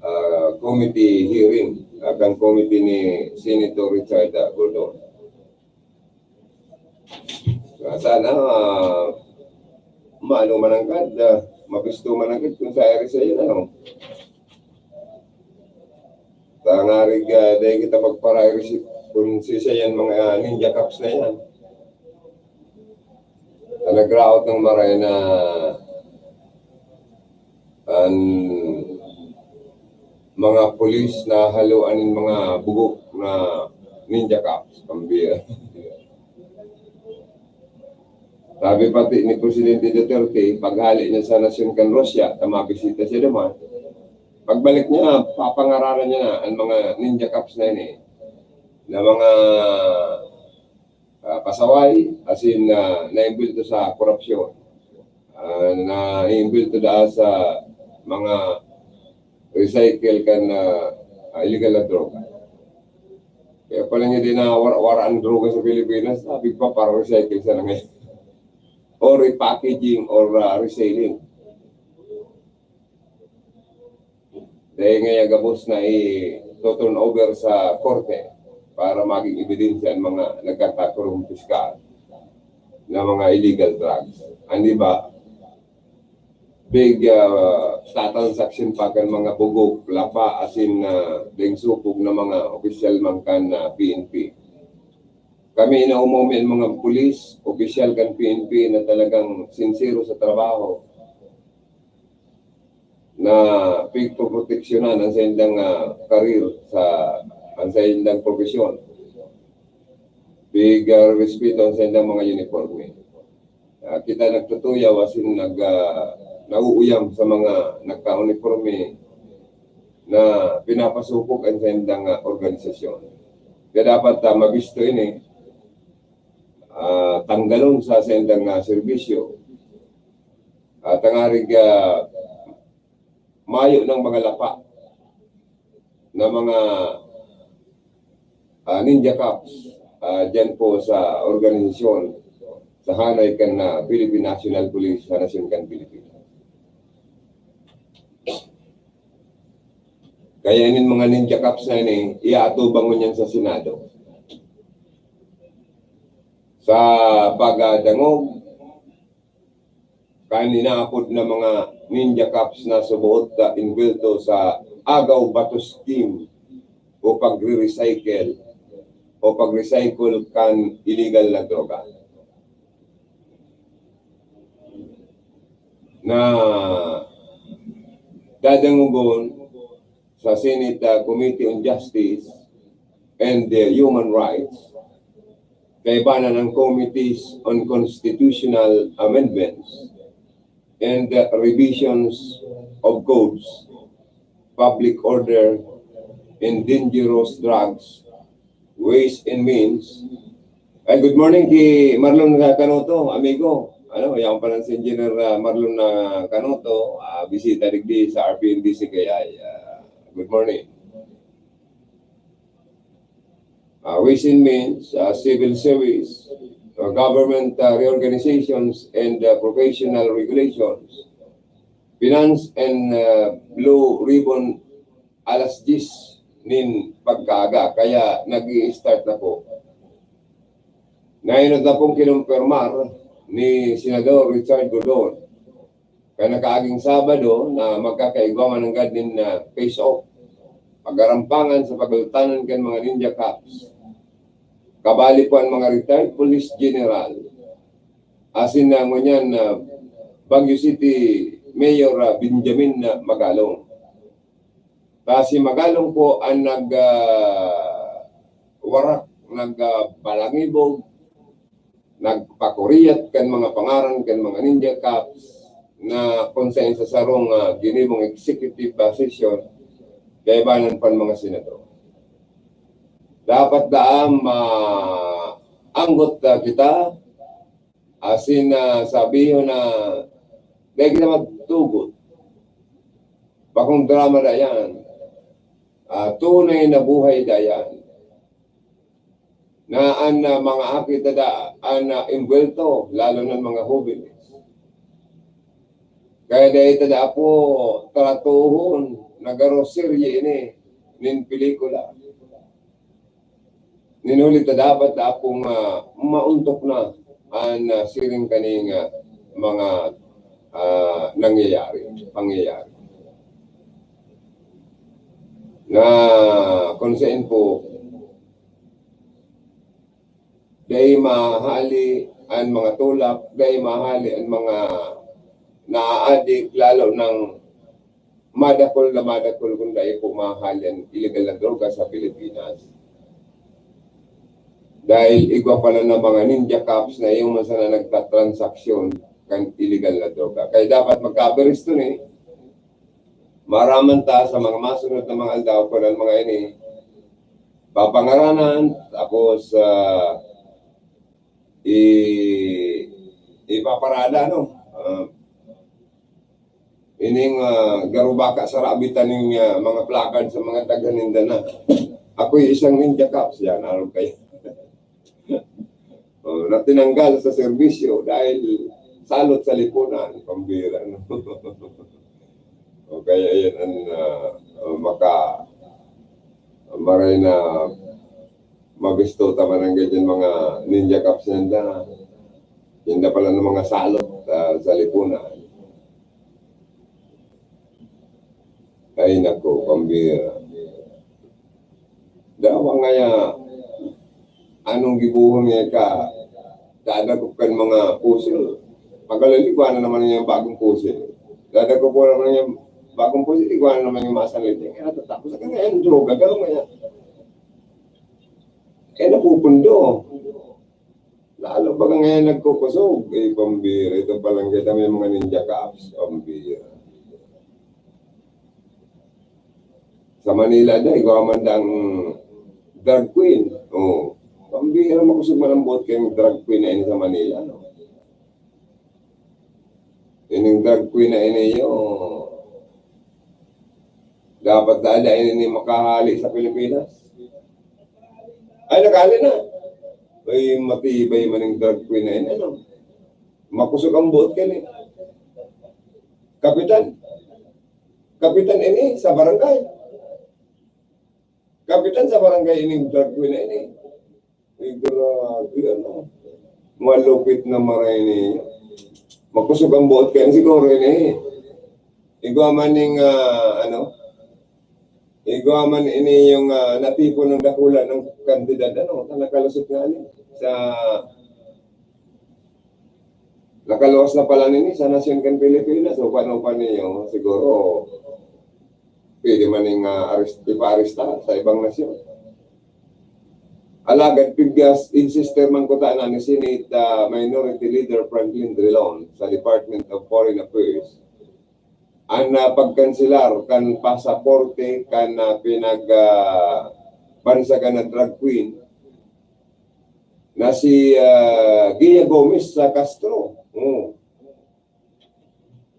ah, committee hearing, ah, kan committee ni Senator Richard, ah, Gordon. Ah, sana, ah, maano mananggad, ah, mabisto mananggad kung sa area sa iyo, ano. Tangarig, ah, dahil kita magpara-receive kung sisa yan mga, ah, Ninja Cops na yan. Na nagraot ng maray na an mga pulis na haluan nin mga bugok na Ninja Cops, pambiya. Sabi pati ni Presidente Duterte, paghali niya sa nasyon kan Russia, ta mabisita siya naman. Pagbalik niya, papangaranan niya na ang mga Ninja Cops na yun eh, na mga, ah, pasaway, as in, ah, naimbulto sa korupsyon. Ah, naimbulto daa sa mga recycle kan, ah, ah, illegal na droga. Kaya pala niya din na wara-wara ang droga sa Pilipinas, sabi pa para recycle sana ngayon. Or repackaging or, ah, reselling. Dahil ngaya gabos na i-turn over sa korte para maging ebidensya ang mga nagkakakurumpiska na mga illegal drugs. Ang iba, big, ah, tatransaksyon pa kan mga bugok, lapa, asin na ding supog na mga opisyal man kan, ah, P N P. Kami inaumumi ang mga pulis, opisyal kan P N P na talagang sinsero sa trabaho, na pigpoproteksyonan ang saindang, ah, karir sa, ang saindang profesyon. Pig, ah, respeto ang saindang mga uniforme. Ah, kita nagtutuyaw asin nag, ah, nauuyam sa mga nagka-uniforme na pinapasupog ang saindang, ah, organisasyon. Kaya dapat, ah, mabisto ini, ah, tanggalon sa saindang, ah, serbisyo. At tangarig, ah, mayo ng mga lapa na mga, ah, Ninja Cops, ah, dyan po sa organisasyon, sa hanay kan, ah, Philippine National Police, sa nasyon kan Pilipinas. Kaya inin mga Ninja Cops na ini, iaatubang ngunyan sa Senado. Sa pagdangog, kan inaapod na mga ninja cops na suboot na inbwelto sa agaw bato scheme o pagre-recycle o pag-recycle kan illegal na droga na dadangogon sa Senate, ah, Committee on Justice and, ah, Human Rights, kaibanan ang Committees on Constitutional Amendments and, ah, Revisions of Codes, Public Order, and Dangerous Drugs, Ways and Means. Ay, good morning ki Marlon Canoto, amigo. Ano, yaon pa lang si Engineer, ah, Marlon, ah, Canoto, ah, bisita digdi sa R P N D C K I. Ah, good morning. Ah, Ways and Means, ah, Civil Service, ah, Government, ah, Reorganizations and, ah, Professional Regulations, Finance and, ah, Blue Ribbon, alas diyes nin pagkaaga, kaya nag-i-start na po. Nainot na pong kinumpirmar ni Senador Richard Gordon kan nakaaging Sabado na magkakaigwa mananggad nin, ah, face-off, pagarampangan sa pagultanan kan mga ninja cops. Kabali po ang mga retired police general, asin na ngunyan na Baguio City Mayor, ah, Benjamin, ah, Magalong. Ta si Magalong po ang nag, ah, warak, nag, ah, balangibog, nagpakuriyat kan mga pangaran kan mga ninja cops na kung sa, sa sarong, ah, ginibong executive, ah, session, kaibanan pan mga senador. Dapat daan maanggot, ah, kita, asin na sabihon na dai kita magtugot. Bakong drama dayan. Ah, tunay na buhay dayan. Na an, ah, mga aki tada an, ah, imbwelto, lalo na mga hobenes. Kaya dai tada po tratuhon na garo serye ini nin pelikula. Nin huli ta dapat na akong, ah, maontok na an, ah, siring kaning, ah, mga, ah, nangyayari, pangyayari. Na kung saan po, dai mahali an mga tulak, dai mahali an mga naaadik, lalo nang madakol na madakol kung dai po mahali an illegal na droga sa Pilipinas. Dahil igwa pala na mga ninja cops na yung man sana nagtatransaksyon kan illegal na droga. Kaya dapat magkabiris dun eh. Maraman ta sa mga masunod na mga aldaw kung ang mga ini papangaranan, tapos, ah, i-, ipaparada, no? Ah, ining, ah, garo baka sarabitan ning, ah, mga placard sa mga taga Mindanao. Ako'y isang ninja cops, yan, aram kayo. Oh, na tinanggal sa serbisyo dahil salot sa lipunan, pambira, no? O kaya yan ang, ah, ah, maka-, maray na mabisto ta man ang ganyan mga ninja cops nanda. Yan na pala ng mga salot, ah, sa lipunan. Ay, nako, pambira. Dawa ngaya, anong gibohon nga ka, dadakop kan mga pusil? Pagkalali, kuha na naman yung bagong pusil. Dadakop ko naman yung bagong pusil, ikuha na naman yung masanlit. Kaya natatapos, sa kanya, yung droga, gano'n ngaya. Kaya napupundo. Lalo ba ka ngayon nagkukusog? Eh, pambira. Ito pa lang kita may mga ninja cops. Pambira. Sa Manila na, ikaw man dang drag queen. Oh. Pambira, makusog man ang buot kayong drag queen na ini sa Manila, no? Ining drag queen na ini, oh. Dapat na, na ini makahali sa Pilipinas. Ay, nakahali na. Ay, matibay man yung drag queen na ini, ano? Makusog ang buot ka ni. Kapitan. Kapitan ini sa barangay. Kapitan sa barangay ining drag queen na ini. Ay, grabe, ano? Malupit na maray niya. Makusog ang buot kaya siguro ini. Igwa man ning, ah, ano, igwa man ini yung, ah, natipon ng dakula ng kantidad, ano, nakalusot nga ni sa nakaluwas na pala nini sa nasyon kan Pilipinas. So, paano pa niyo? Siguro, pwede man ning, ah, arest-, ipaaresta sa ibang nasyon. Alagad pigyas insister man ko ta na ni Senate, ah, Minority Leader Franklin Drilon sa Department of Foreign Affairs an, ah, pagkanselar kan pasaporte kan, ah, pinag, ah, bansagan na drag queen na si, ah, Gia Gomez sa Castro. Oh.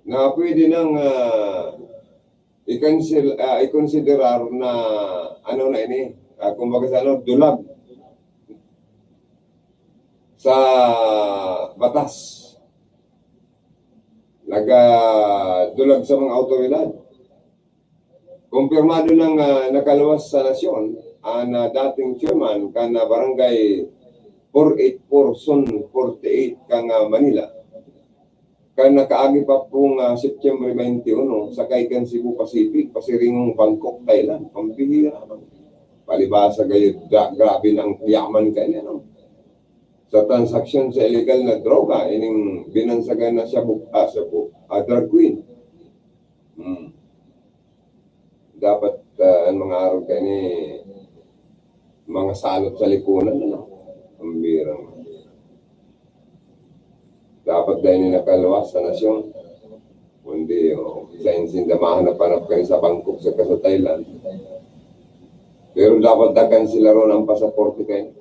Na pwede nang, ah, i-cancel, ah, ikonsiderar na ano na ini, ah, kumbaga sa ano, dulag sa batas. Nagadulag sa mga awtoridad. Kumpirmado nang, ah, nakaluwas sa nasyon an, ah, dating chairman kan, ah, Barangay four eight four Zone forty-eight kan, ah, Manila. Kan nakaagi pa pong, ah, Setyembre twenty-one, sakay kan Cebu Pacific, pasiringong Bangkok, Thailand. Pambihira, no? Palibasa kayo, gra-, grabe na ang yaman kanya, no? Sa transaksyon sa illegal na droga, ining binansagan na shabu, ah, shabu, ah, drag queen. Hmm. Dapat, ah, ang mga arog kaini, mga salot sa likunan, ano? Ang birang. Dapat dahil ni nakaluwas sa nasyon. Kundi, oh, sa insinda, mahanap-hanap kayo sa Bangkok, saka sa Thailand. Pero dapat dagan sila ron ang pasaporte kayo.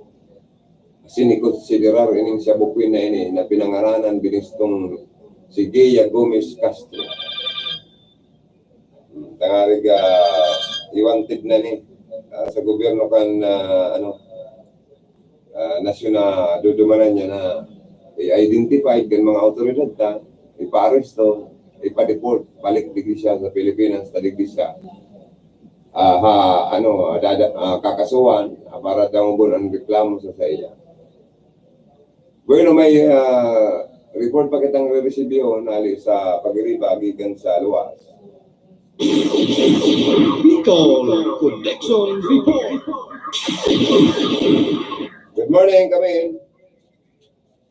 Sinikonsiderar ining shabu queen na ini na pinangaranan binistong si Gia Gomez Castro. Hmm, tangarig, ah, i-wanted na ni, ah, sa gobyerno kan, ah, ano, ah, nasyon na dudumanan niya na i-identify kan mga awtoridad ta, ipaaresto, ipa-deport, balik digdi siya sa Pilipinas, ta digdi siya, ah, ha, ano, dada-, ah, kakasuhan, ah, para dangobon ang reklamo sa, sa iya. Bueno, may, ah, report pa kitang re-resibyuhon hali sa pagiriba gikan sa luwas. Bicol Connection Report. Good morning, kami.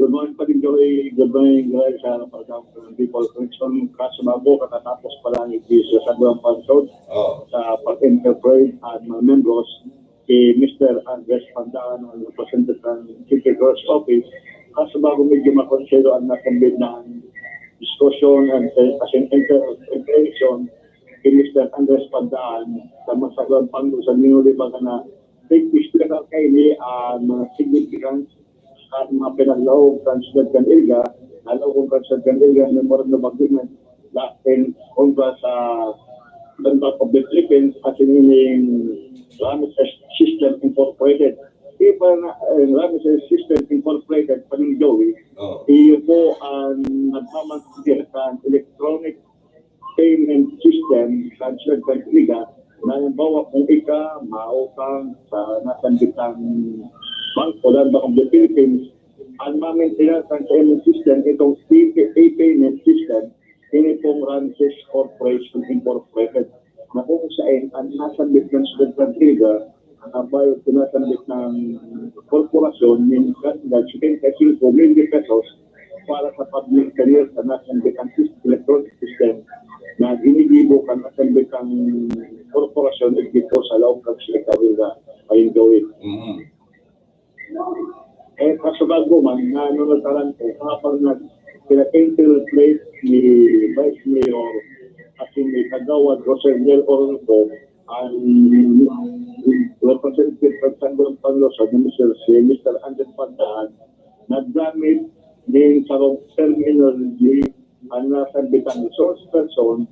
Good morning, Pading Joey. Good morning, guys. Sa Pagkakang People Connection, kaso bago, katatapos pa lang ito sa Saguang Pansod Oh. Sa pag-interpret at mga membros, si Mister Andres Pandaan, ang representative ng City Clerk's Office. Kaso bago, medyo makonselo ang nasambit na diskusyon and as in interpretation kay Mister Andres Pandaan sa mga Saguang Pansod sa minuli baga na big issue na kaini ang mga significance at mga pinaglaog kan Siyudad kan Iriga, lalo kung kan Siyudad kan Iriga, Memorandum of Agreement, Latin, kontra sa Bank of the Philippines at sining Ramesses System Incorporated. Di ba na, eh, Ramesses System Incorporated, Pading Joey, Oh. iyo po ang nagmamangkit kan electronic payment system sa Siyudad kan Iriga, na halimbawa kung ika mautang sa nasambitang bangko, Land Bank of the Philippines, ang mamaintenan kan payment system, itong e-payment system, ini pong Ramesses Corporation Incorporated, na kung saan ang nasambit kan Siyudad kan Iriga, ang bayad sinasambit ng korporasyon, yung kantidad, setenta y cinco milyon pesos para sa public clearance na nasambit ang sys-, electronic system na ginigibo kan nasambit ang korporasyon, igdi po sa laog kan Siyudad kan Iriga, Pading Joey. Mhm. Eh, kaso bago man, na ano na taran ko, habang nag-, pina-interpret ni Vice Mayor at ni Kagawad Rosel Mel Orozco, ang representative ng Sanggol Panloso, ni Mister si Mister Andres Pagdaan, naggamit nin sarong terminology ang nasambitang source person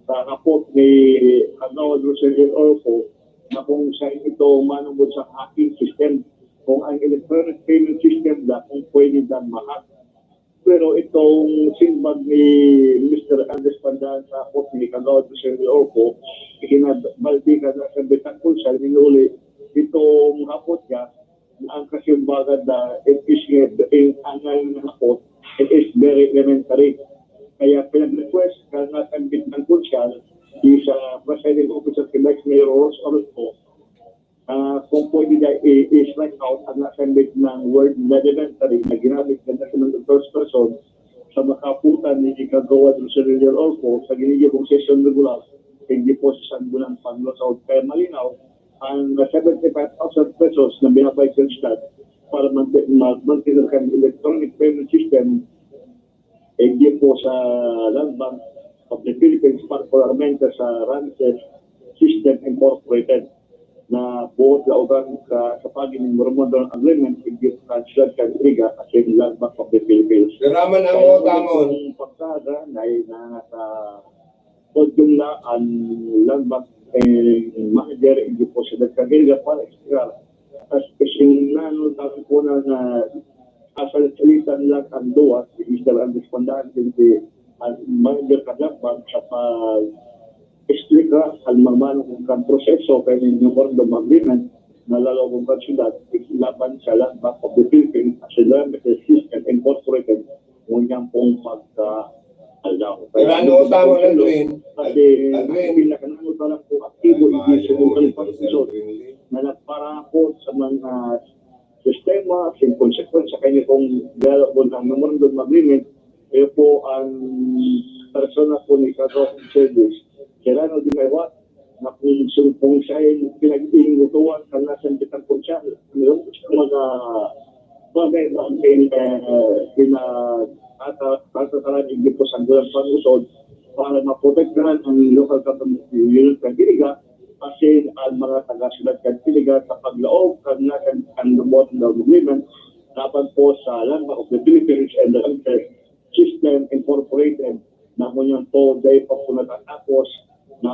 sa kapot ni Kagawad Rosel Orozco na kung saan ito manungod sa hacking system. Kung ang electronic payment system na kung pwede na ma-hack. Pero itong simbag ni Mister Andres Pandaan sa kapot ni Kagawad Rosel Orozco, ikinabaldi ka na sa bitang bulsa, minuli itong kapot niya, ang kasimbagan na it is, in angal na kapot, it is very elementary. Ganda sa mga first person sa makaputan ni Kagawad Rosario Orpo sa ginigibong session regular, hindi po sa Sangguniang Panlungsod. Kaya malinaw, ang seventy-five thousand pesos na binabayad ng stat para mag-, mag-, mag-, kan electronic payment system, hindi po sa Land Bank of the Philippines, particularmente sa Ranches System Incorporated, na buot laugan sa, sa pagin ng Memorandum Agreement, hindi po sa Siyudad kan Iriga at sa Land Bank of the Philippines. Pero man ang Kaya utamon. Ang pagkaga na, na sa podium na ang Land Bank, eh, manager, hindi po sa Iriga para extra. As, as in, nano, tawag po na, na, asal-salitan lang ang duwa, si Mister Andres Pandan, si, si, ang manager ka Land Bank sa pag-explica ang mga manong kang proseso kaya yung Memorandum Agreement na lalaw kong kansulat laban sa Land Bank of the Philippines, sa Land Bank System Incorporated, ngunyan pong pagka-aldaw. Pero ano ang tama ng Edwin? Kasi Edwin, ang pinakananon pa lang po aktibo, hindi sumusunod pa po na nagparapot sa mga sistema, sin konsekwensya kaya nitong dialogo ng Memorandum Agreement, kayo po ang persona po ni Kagawad Service. Kailangan din may wa, na kung sumpong siya ay pinag-iingutuan, kan nasang bitang konsyal, ano yung mga bagay na ang pin-, eh, pinag-, ata-, tatataran hindi po sa gulang pangusod para maprotektahan ang local government unit ng Diliga, kasi ang mga taga-siyudad kan Diliga sa paglaog kan nasang kan lumuot ng agreement laban po sa Land Bank of the Philippines and the Land System Incorporated na ngunyan po dahil pa po natatapos na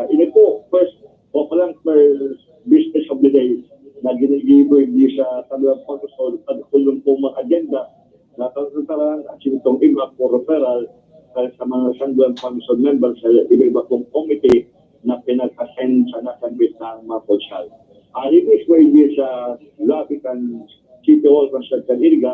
ini po, first, o pa lang, first business of the day na ginigibo hindi sa kanilang pagkusol, pagkulong po mga agenda na pagkakaroon at sintong iba po referral sa mga sangguniang pagkusol member sa iba-iba pong committee na pinag-assign sa nasambit ng mga konsyal. Alinis po hindi sa lobby kan City Hall kan Siyudad kan Iriga,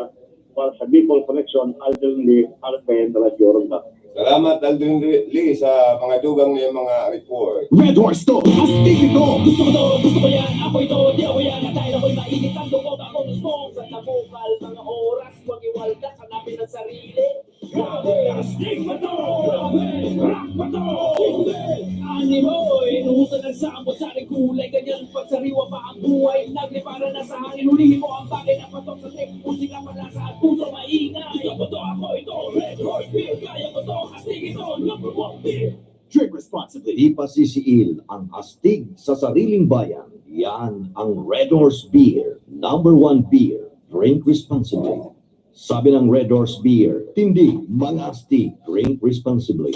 para sa Bicol Connection, Aldrin Lee, R P N Radyo Ronda. Salamat, Aldrin Lee, sa mga dugang na yung mga report. Red Horse to! Astig ito! Gusto ko to! Gusto ko yan! Ako ito! Di ako yan! At dahil ako'y mainit ang loob, ako gusto sa tabukal mga oras, huwag iwaldas, hanapin ang sarili. Grabe! Astig ba to? Grabe! Rock ba to? Hindi! Animo! Inuusan ng samot sa aking kulay, ganyan pagsariwa pa ang buhay. Naglipara na sa hangin, hulihin mo ang bagay na patok sa tape. Musika, panlasa at puso maingay. Gusto ko to, ako ito, Red Horse Beer. Kaya ko to, astig ito, number one beer. Drink responsibly. Di pasisiil ang astig sa sariling bayan. Yan ang Red Horse Beer. Number one beer. Drink responsibly. Sabi ng Red Horse Beer, tindi, mga astig, drink responsibly.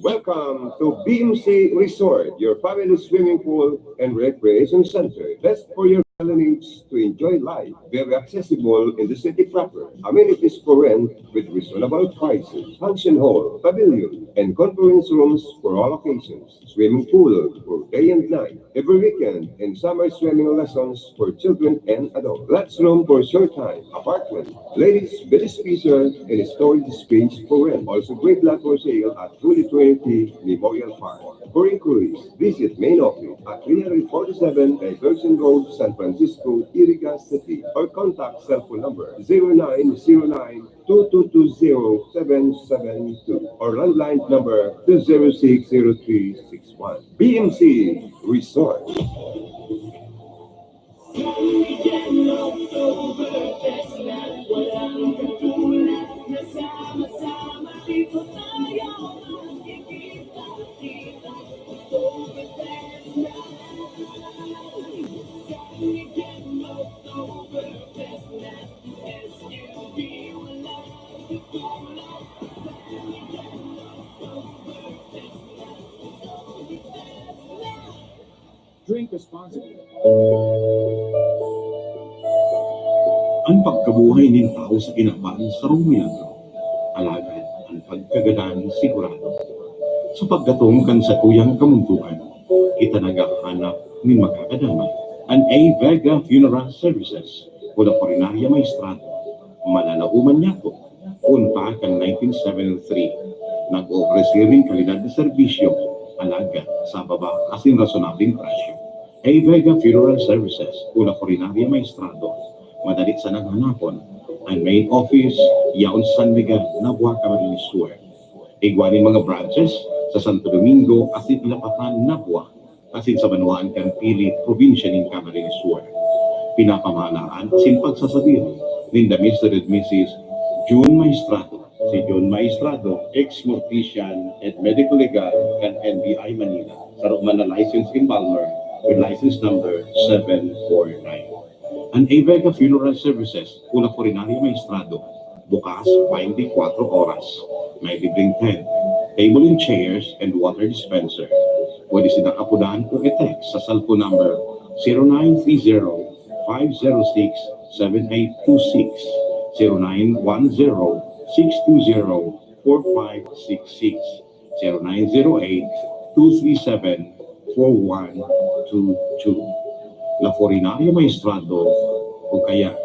Welcome to B M C Resort, your family swimming pool and recreation center. Best for your family needs to enjoy life. Very accessible in the city proper. Amenities for rent with reasonable prices. Function hall, pavilion, and conference rooms for all occasions. Swimming pool for day and night. Every weekend and summer swimming lessons for children and adults. Lots room for short time. Apartment. Ladies, bed spacer and storage space for rent. Also great lot for sale at Holy Trinity Memorial Park. For inquiries, visit main office at three hundred forty-seven Diversion Road, San Francisco, Iriga City, or contact cellphone number zero nine zero nine two two two zero seven seven two or landline number two zero six zero three six one. B M C Resort. Drink responsibly. An pagkabuhay nin tawo sa kinaban sarong milagro, alagad an pagkagadan sigurado. Sa pagdatong kan satuyang kamundoan, kita naghahanap nin makakadamay. An A Vega Funeral Services o La Funeraria Maestrado, malalaoman niyato. Kun pa kan nineteen seventy-three, nag-oofreser nin kalidad na serbisyo, alagad sa baba asin rasonableng presyo. A Vega Funeral Services o La Funeraria Maestrado, madali sanang hanapon, Ang main office, yaon sa San Miguel, Nabua, Camarines Sur. Igwa nin mga branches sa Santo Domingo asin Lapatan, Nabua, asin sa banwaan kan Pili, probinsya nin Camarines Sur. Pinapamahalaan asin pagsasadiri ninda Mister and Missus June Maestrado. Si June Maestrado, ex-mortician and medical legal kan N B I Manila. Saro man na license in Balmer with license number seven four nine. An Avega Funeral Services, Una Funeraria Maestrado, bukas twenty-four oras. May libreng tent, table and chairs, and water dispenser. Pwede sila apodan o i-text sa cellphone number zero nine three zero, five zero six, seven eight two six, zero nine one zero, six two zero, four five six six, zero nine zero eight, two three seven, four one two two. La Funeraria Maestrado o kaya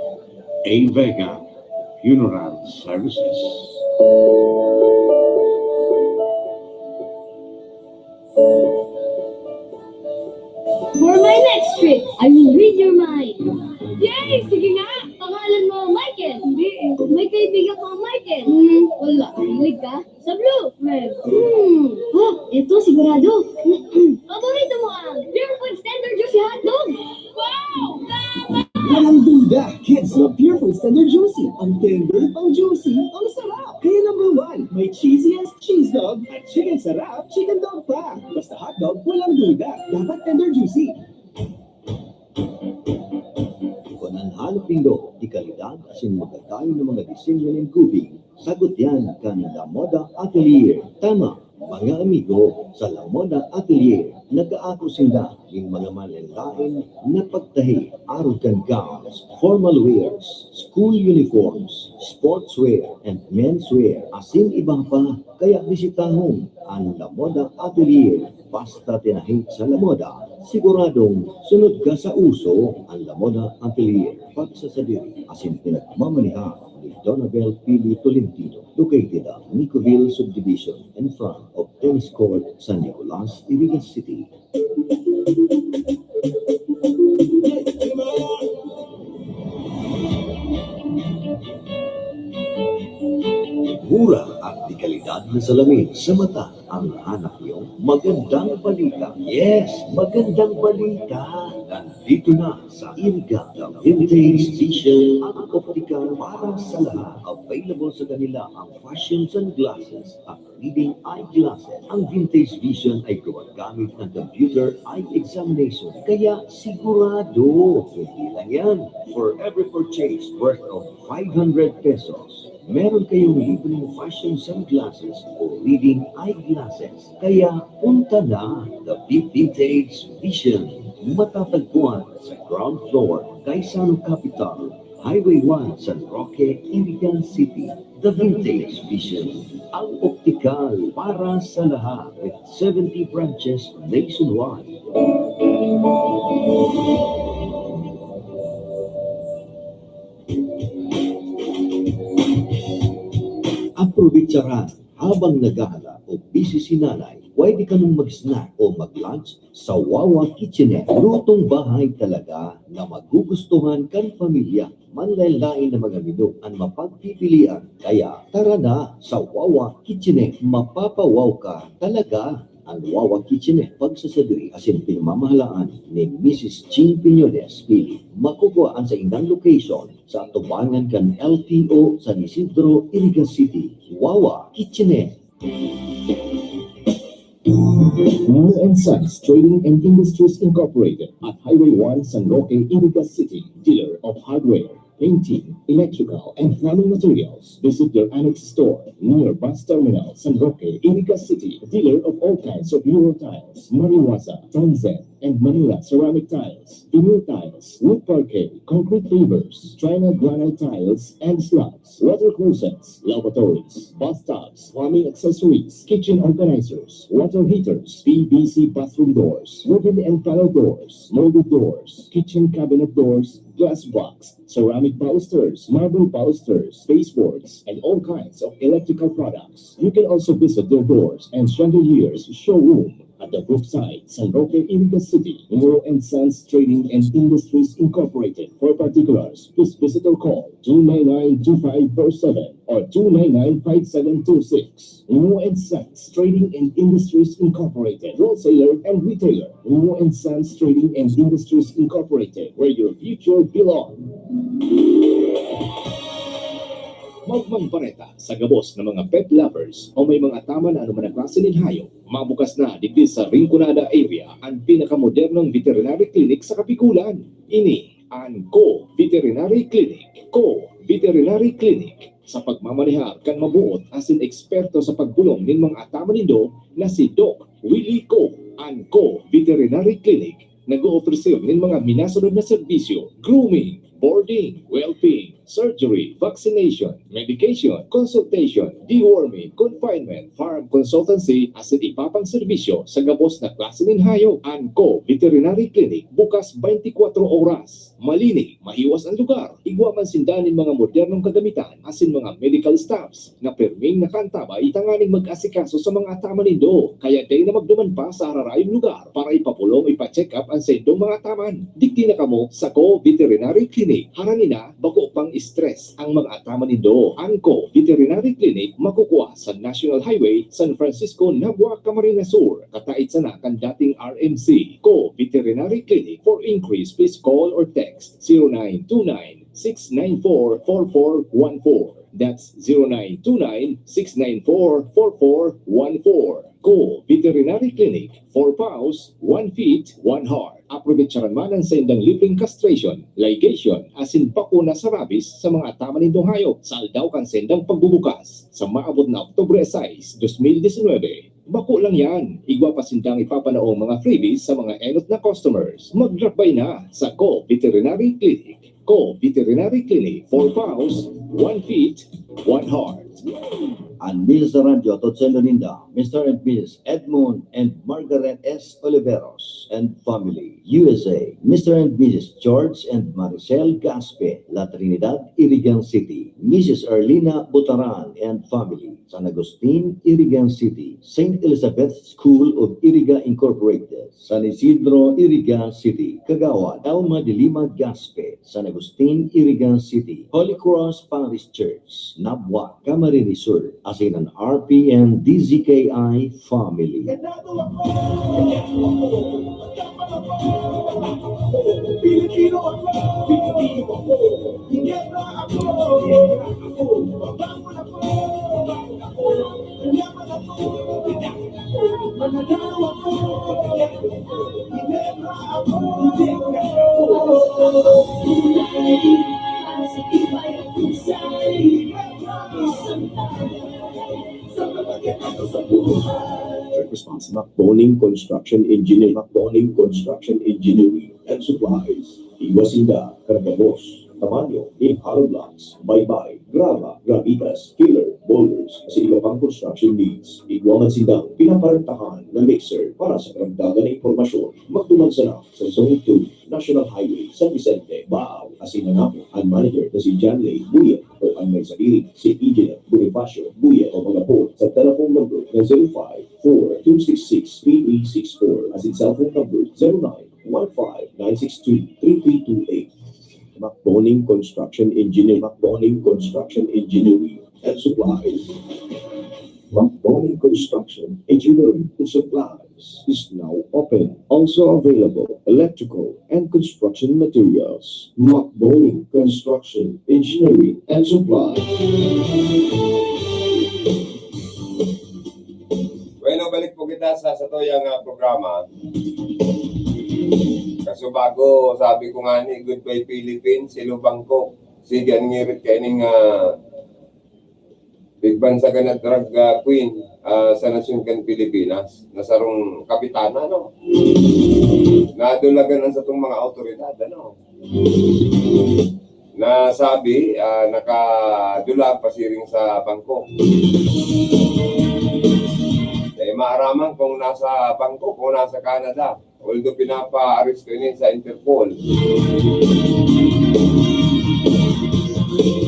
A Vega Funeral Services. For my next trip, I will read your mind. Yay! Sige nga! Pangalan mo, Michael? Hindi eh. May kaibigan ko, Michael. Hmm, wala. Mahilig ka? Sa blue? Red. Hmm. Oh, ito sigurado. Paborito mo ang Pure Food Standard Juicy Hotdog? Wow! Tama! Walang duda, kids love Pure Food Standard Juicy. Ang tender, ang juicy, ang sarap. Kaya number one, may cheesiest cheese dog at chicken sarap, chicken dog pa. Basta hotdog, walang duda, dapat tender juicy. Kun an halok nindo, dekalidad asin magadayon na mga disenyo nin gubing, sagot yan kan La Moda Atelier. Tama, mga amigo, sa La Moda Atelier, nag-aako sinda nin mga malaen-laen na pagtahi arog kan gowns, formal wears, school uniforms, sportswear, and menswear, asin iba pa. Kaya bisitahon an La Moda Atelier. Basta tinahid sa La Moda, siguradong sunod ka sa uso. An La Moda Atelier, pagsasadiri asin pinagmamaneha ni Donabel Pili Tolentino, located at Nicoville Subdivision in front of Tennis Court, San Nicolas, Iriga City. Mura at dekalidad na salamin sa mata ang hanap niyo? Magandang balita! Yes, magandang balita! Nandito na sa Iriga, The Vintage Vision, ang optikal para sa lahat. Available sa kanila ang fashion sunglasses at reading eyeglasses. Ang Vintage Vision ay gumagamit ng computer eye examination, kaya sigurado, hindi lang yan. For every purchase worth of five hundred pesos, meron kayong libreng fashion sunglasses o reading eyeglasses. Kaya punta na, The Vintage Vision. Matatagpuan sa ground floor, Gaisano Capital, Highway one, San Roque, Iriga City. The Vintage Vision, ang optikal para sa lahat, with seventy branches nationwide. Aprobetsaran, habang naghahala o busy si nanay, pwede kamong mag-snack o mag-lunch sa Wawa Kitchenette. Lutong bahay talaga na magugustuhan kan pamilya. Manlaen-laen na mga menu an mapagpipilian. Kaya tara na sa Wawa Kitchenette. Mapapawaw ka talaga. An Wawa Kitchenette, pagsasadiri asin pinamamahalaan ni Missus Ching Piñones Pili. Makukua an saindang location sa atubangan kan L T O San Isidro, Iriga City. Wawa Kitchenette. Wu and Sons Trading and Industries Incorporated at Highway one, San Roque, Iriga City, dealer of hardware, painting, electrical, and plumbing materials. Visit their annex store near Bus Terminal, San Roque, Iriga City, dealer of all kinds of Euro tiles, Mariwaza, Tonzet, and Manila ceramic tiles, vinyl tiles, wood parquet, concrete pavers, China granite tiles, and slabs, water closets, lavatories, bathtubs, plumbing accessories, kitchen organizers, water heaters, P V C bathroom doors, wooden and panel doors, molded doors, kitchen cabinet doors, glass box, ceramic balusters, marble balusters, baseboards, and all kinds of electrical products. You can also visit their doors and chandeliers showroom The group site, San Roque, Iriga City, Oro and Sons Trading and Industries Incorporated. For particulars, please visit or call two nine nine two five four seven or two nine nine five seven two six. Oro and Sons Trading and Industries Incorporated, wholesaler and retailer. Oro and Sons Trading and Industries Incorporated, where your future belongs. Magmang bareta sa gabos na mga pet lovers o may mga taman na anuman na klase nin hayop. Mabukas na digdi sa Rinconada area an pinakamodernong veterinary clinic sa Kapikulan. Ini an Co Veterinary Clinic. Co Veterinary Clinic. Sa pagmamanehar kan mabuot asin eksperto sa pagbolong nin mga ataman nindo na si Doc Willie Co, an Co Veterinary Clinic nag-oofreser nin mga minasunod na serbisyo: grooming, boarding, whelping, surgery, vaccination, medication, consultation, deworming, confinement, farm consultancy, asin iba pang serbisyo sa gabos na klase nin hayop. An Co Veterinary Clinic bukas twenty-four oras. Malinis, mahiwas an lugar. Igwa man sinda nin mga modernong kagamitan asin mga medical staffs na pirming nakaantabay tanganing mag-asikaso sa mga ataman nindo. Kaya dai na magduman pa sa hararayong lugar para ipapolong o ipa-check up an saindong mga ataman. Digdi na kamo sa Co Veterinary Clinic. Harani na, bako pang stress ang mga ataman nindo. An Co Veterinary Clinic makukua sa National Highway, San Francisco, Nabua, Camarines Sur. Katait sana kan dating R M C. Co Veterinary Clinic. For inquiries, please call or text zero nine two nine six nine four four four one four. That's zero nine two nine six nine four four four one four. Co Veterinary Clinic, four paws, one feet, one heart. Aprovecharaan man an saindang libreng castration, ligation, asin bakuna sa rabies sa mga ataman nindong hayop sa aldaw kan saindang pagbubukas sa maabot na Oktubre sais, dos mil disinwebe. Bako lang yan, igwa pa sindang ipapanaong mga freebies sa mga enot na customers. Maglakbay na sa Co Veterinary Clinic. Co Veterinary Clinic, four paws, one feet, one heart. An Misa sa Radyo, hatod saindo ninda, Mister and Missus Edmond and Margaret S. Oliveros and family, U S A, Mister and Missus George and Maricel Gaspe, La Trinidad, Irigan City, Missus Arlina Butaran and family, San Agustin, Irigan City, Saint Elizabeth School of Iriga Incorporated, San Isidro, Iriga City, Kagawad Elma de Lima Gaspe, San Agustin, Iriga City, Holy Cross Parish Church, Nabua, Camarines Sur, asin an R P N D Z K I family. Response, Macboning Construction Engineer, Macboning Construction Engineering and Supplies. Igwa sinda kan gabos, tamanyo, nin hollow blocks, baybay, graba, gravitas, filler, boulders, asin iba pang construction needs. Igwa man sindang pinaparentahan na mixer. Para sa karagdagan na impormasyon, magduman sana sa Zone two, National Highway, San Vicente, Baao. Asin hanapon an manager na si John Lay Buya o an may sadiri, si Engineer Bonifacio Buya o mag-apod sa telephone number na zero five four two six six three three six four asin cellphone number zero nine one five nine six two three three two eight. Macboning Construction Engineer, Macboning Construction Engineering and Supplies. Macboning Construction Engineering and Supplies is now open. Also available electrical and construction materials. Macboning Construction Engineering and Supplies. Bueno, balik po kita sa satuyang, ah, programa. Kaso bago, sabi ko nga ni, "Goodbye Philippines, hello Bangkok." Sige, an ngirit kaining, ah, igbansagan na drag, ah, queen, ah, sa nasyon kan Pilipinas, na sarong kapitana, no? Nadulagan an satong mga awtoridad, ano? Na sabi, ah, nakadulag pasiring sa Bangkok. Eh, maaraman kung nasa Bangkok o nasa Canada. Although pinapaaresto ini sa Interpol.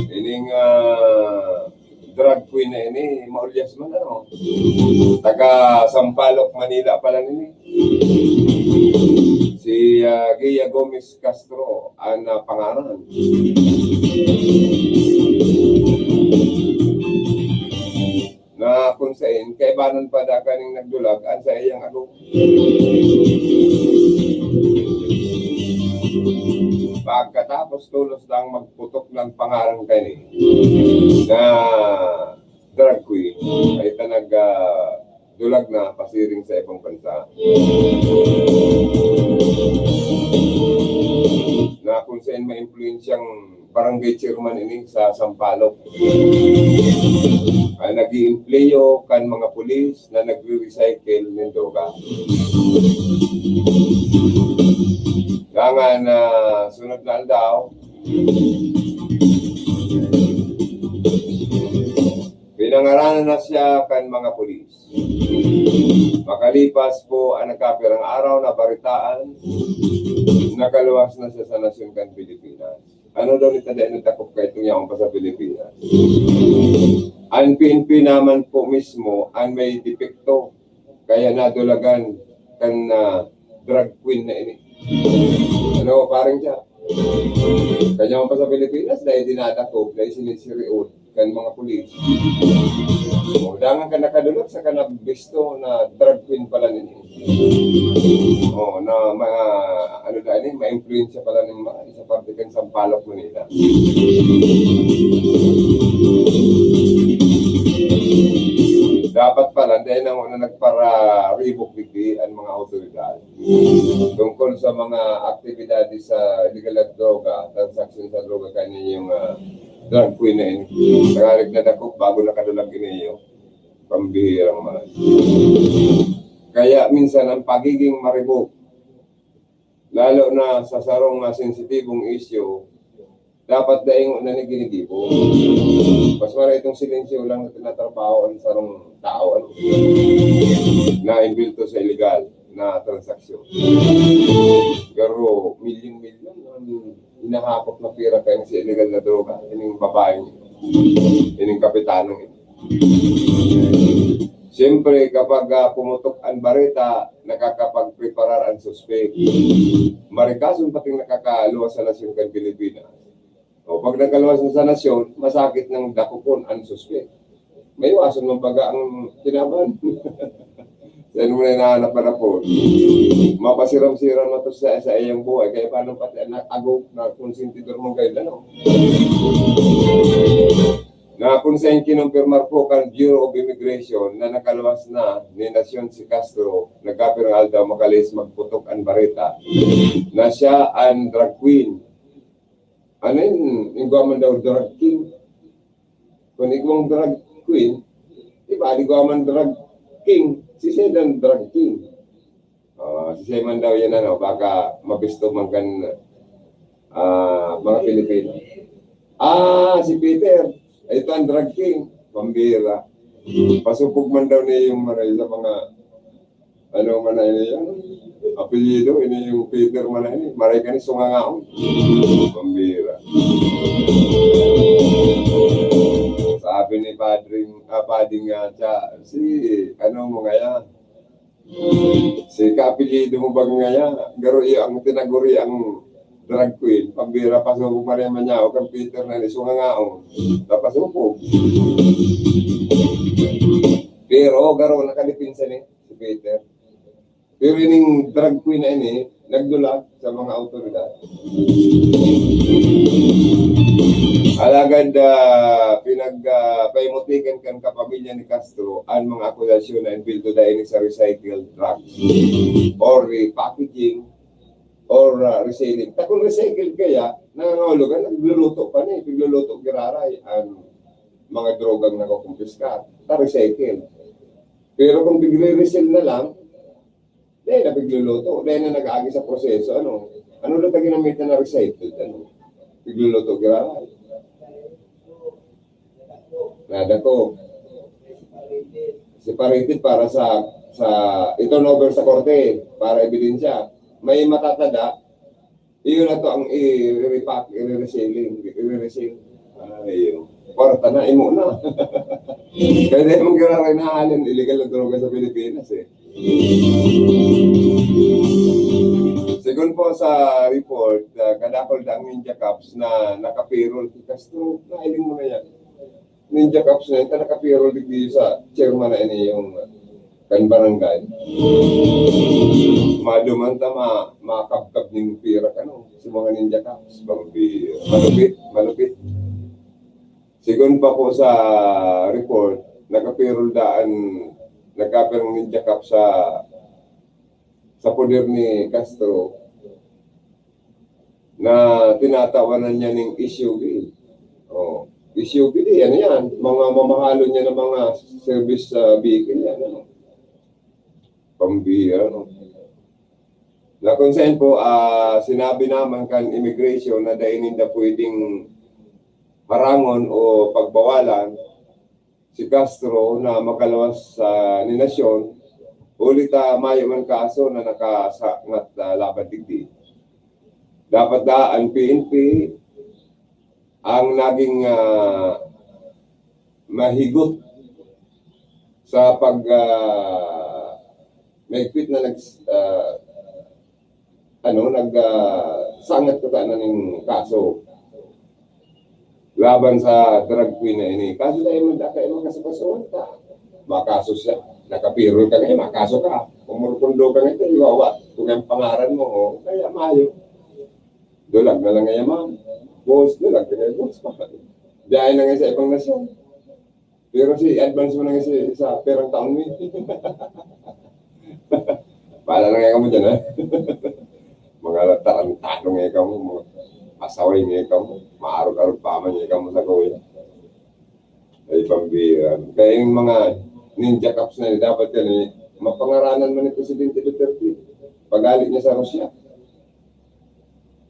Ining, ah, drag queen na ini, maulyas man, ano? Taga Sampaloc, Manila pala nini. Si, ah, Guia Gomez Castro an, ah, pangaran. Na kung sain, kaibanan pa da kaning nagdulag an saiyang agom. Pagkatapos tolos lang magputok ng pangaran kani na drag queen, ay ta nag, ah, dulag na pasiring sa ibang bansa. Na kung saan maimpluwensyang barangay chairman ini sa Sampaloc. Ang nag-iimpleyo kan mga pulis na nagre-recycle nin droga. Dangan na sunod na aldaw, pinangaranan na siya kan mga pulis. Makalipas po ang nagkapirang araw na baritaan, nakaluwas na siya sa nasyon kan Pilipinas. Ano daw ni tanda na takop ka itong yaon pa sa Pilipinas? Ang P N P naman po mismo ang may depekto, kaya nadulagan kan, ah, drag queen na ini. Ano, parang siya? Kanya pa sa Pilipinas, dahil dinadakop, dahil sinisiriot kan mga pulis. O, dangan ka nakadulag sa kanang bisto na drag queen pala ninyo. O, na ma-, ano na ini, ma-influensya pala ng mga sa parte kan Sampaloc, Manila. Dapat pala, dahil na, na nagpararibok digdi ang mga awtoridad tungkol sa mga aktibidades sa illegal na droga, transaksyon sa droga, kanya yung, ah, drag queen na ini. Nangarig na dakop bago nakadulag ini yung pambihirang mga. Kaya minsan ang pagiging maribok, lalo na sa sarong, ah, sensitibong issue, dapat daingon na ni ginigibo. Mas maray itong silensyo lang na tinatrabaho ang sarong tao, ano, na imbilto sa illegal na transaksyon. Pero milyon-milyon ang hinahakot na pira kayo sa illegal na droga. Ining babaeng, ining kapitanong ito. Siyempre, kapag, ah, pumutok ang bareta, nakakapagpreparar ang suspek. Marikason pating nakakaluwas sa nasyon kan Pilipinas. O, pag nakaluwas na sa nasyon, masakit ng dakopon ang suspek. Maiwasan man baga ang kinaban. Sa ano mo na hinahanap na po? Mapasiram-siram na to sa, sa iyang buhay. Kaya paano pati anak, agok na konsentidor mong kayo, ano? Na kung sa kinumpirmar po kan Bureau of Immigration na nakaluwas na ni Nacion si Castro, nagkapirang aldaw makalis magputok ang bareta na siya ang drag queen. Ano yun? Igwa man daw drag king. Kung igwang drag queen, di ba, igwa man drag king. Si Sedan drag king. Ah, si Seman daw yan, ano, baka mabisto man kan, ah, mga Pilipino. Ah, si Peter. Ito ang drag king. Pambira. Pasupog man daw niya yung maray sa mga, ano man na ini yan. Apelyido, ini yung Peter man na ini. Maray ka ni sungangaon. Pambira. Sabi ni Padring, ah, Pading, ah, siya, si, ano mo nga yan? Si kaapelyido mo bang ngaya? Garo iyo ang tinaguri ang drag queen. Pambira pa sa Maria Manyao, kang Peter na ni sungangaon. Tapasupog. Pero garo nakadipinsa ni si Peter. Pero ining drag queen na ini, nagdulag sa mga awtoridad. Alagad, ah, pinag, ah, paimutikan kan kapamilya ni Castro ang mga akusasyon na imbildo dai ini sa recycled drugs or repackaging or, ah, reselling. Ta kung recycled kaya, nangangahulugan, nagluluto pa ni, nagluluto giraray ang mga drogang nakukumpiska. Ta recycle. Pero kung tigre-resell na lang, dai na pigluluto, dai na nag-aagi sa proseso, ano. Ano na ta ginamitan na recycled, ano. Pigluluto, giraray. Nada ko. Separated para sa, sa, i-turn over sa korte, para ebidensya. May matatada, iyon na to ang i-repack, i-reselling, i-resell. Ay, yun. Kwarta na, imo na. Kaya dai man giraray na halin, illegal na droga sa Pilipinas, eh. Sigon po sa report, ah, kadakul daang ninja cops na naka-payroll ki Castro. Nahiling mo na yan. Ninja cops na yan, ta naka-payroll digdi sa chairman na ini yung, ah, kan barangay. Maduman ta ma-, makabkab ning pira kano sa mga ninja cops. Pambi-, malupit, malupit. Sigon pa po sa report, naka-payroll daan, nagkapirang ninja cops sa, sa poder ni Castro na tinatawanan niya ning S U V. Oh, S U V di, ano yan? Mga mamahalon niya ng mga service, ah, vehicle yan, ano? Pambira, no? Na kung saan po, ah, sinabi naman kan immigration na dai ninda pwedeng harangon o pagbawalan si Castro na makaluwas sa ni nasyon, huli ta mayo man kaso na nakasangat, ah, laban digdi. Dapat da an P N P ang naging, ah, mahigot sa pag, ah, mahigpit na nag-, ah, ano, nag, ah, sangat kutana ning kaso laban sa drag queen na ini. Kaso dai man, dai kayo makasukasuhan ta. Makaso siya. Nakapirol ka ngayon, makaso ka. Kung murukundo ka ngayon, iwawa. Kung ang pangaran mo, oh, kaya mayo. Dulag na lang ngayon, ma'am. Boss, dulag ka ngayon, boss. Biyahe na ngayon sa ibang nasyon. Pero si advance mo na ngayon si, sa perang taon mo, eh. Bahala na ngayon kamo dyan, ha? Mga tarantado ngayon kamo, mga pasaway ngayon kamo, maarog-arog pa man ngayon kamo sa kuya. Ay, pambira. Kaya yung mga ninja cops na yun, dapat yan, eh, mapangaranan man ni Presidente Duterte. Pag-ali niya sa Russia.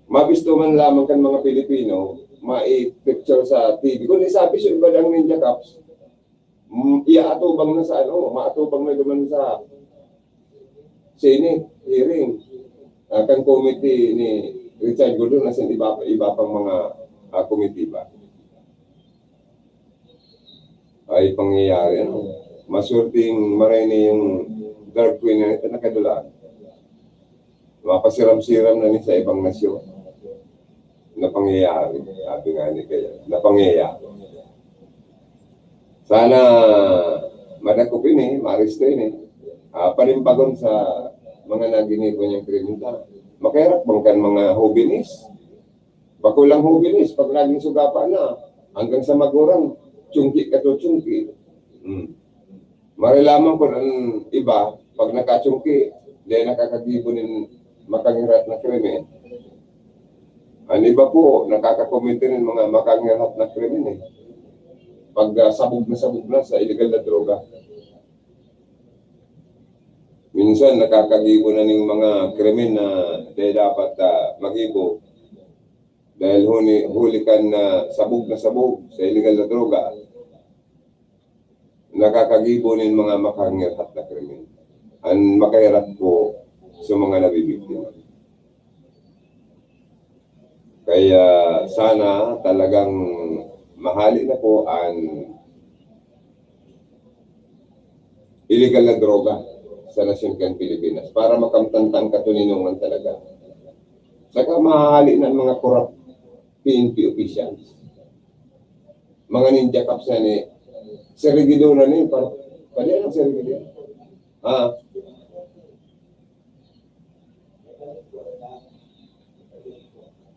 Mabisto man lamang kan mga Pilipino, mai-picture sa T V. Kung isabi sa iba ng ninja cops, mm, iaatubang na sa ano, maatubang na naman sa Senate hearing. Ah, kan committee ni Richard Gordon, na sa iba, iba pang mga, ah, committee ba? Ay pangyayari, ano? Maswerteng maray na yung drag queen na ito, nakadulaan. Mapasiram-siram na ni sa ibang nasyon na pangyayari. Sabi nga ni kaya, na pangyayari. Sana madakop ini, maaresto ini. Ah, palimbagon sa mga naginibo niyang krimen ta. Makaharap man kan mga hobenes. Bako lang hobenes, pag naging sugapa na, hanggang sa magurang, tsungki ka to, tsungki. Hmm. Maray lamang kun an iba, pag nakatsungki, dai nakakagibo nin makangirhat na krimen. An iba po, nakakakomete nin mga makangirhat na krimen, eh. Pag, ah, sabog na sabog na sa illegal na droga. Minsan, nakakagibo na ning mga krimen na dai dapat, ah, magibo. Dahil huli, huli kan, ah, sabog na sabog sa illegal na droga, nakakagibo nin mga makangirhat na krimen. An makahirat po sa mga nabibiktima. Kaya sana talagang mahali na po an illegal na droga sa nasyon kan Pilipinas para makamtan ta an katoninongan talaga. Saka mahahali na an mga korap P N P officials. Mga ninja cops na ni, sirigido na ni, par-, pwede ang sirigido. Ah,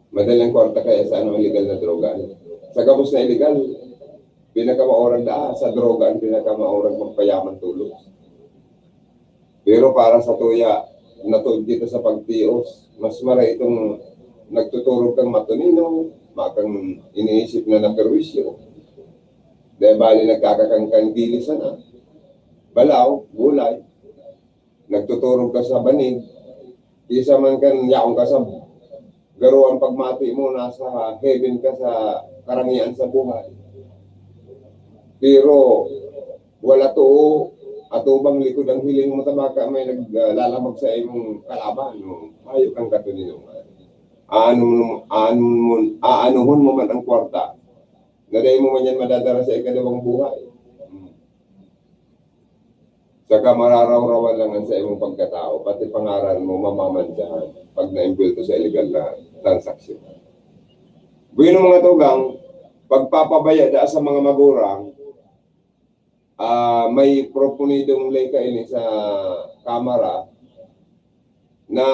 madalang kwarta kaya sa ano, illegal na droga. Sa gabos na illegal, pinakamaurag na, ah, sa droga ang pinakamaurag magpayaman tulos. Pero para sa tuya, natuod kita sa pagtios. Mas maray itong nagtuturog kang matonino, makang iniisip na naperwisyo. Dahil bali nagkakakangkang dili sana. Balaw, gulay. Nagtuturog ka sa banig. Kisa man kan yaon ka sa garo ang pagmati mo, nasa heaven ka sa karangian sa buhay. Pero wala to, atubang likod ang hiling mo, tabaka may naglalamag sa imong kalaban, no? Mayo kang katoninongan. Aanuhon mo, aanuhon mo, aanuhon mo man ang kwarta na dai mo man yan madadara sa ikadawang buhay. Hmm. Saka mararawrawan lang ang sa imong pagkatao, pati pangaran mo mamamantsahan pag naimbwelto sa illegal na transaksyon. Bueno, mga tugang, pagpapabaya da sa mga magurang, ah, may proponidong ley kaini sa Kamara na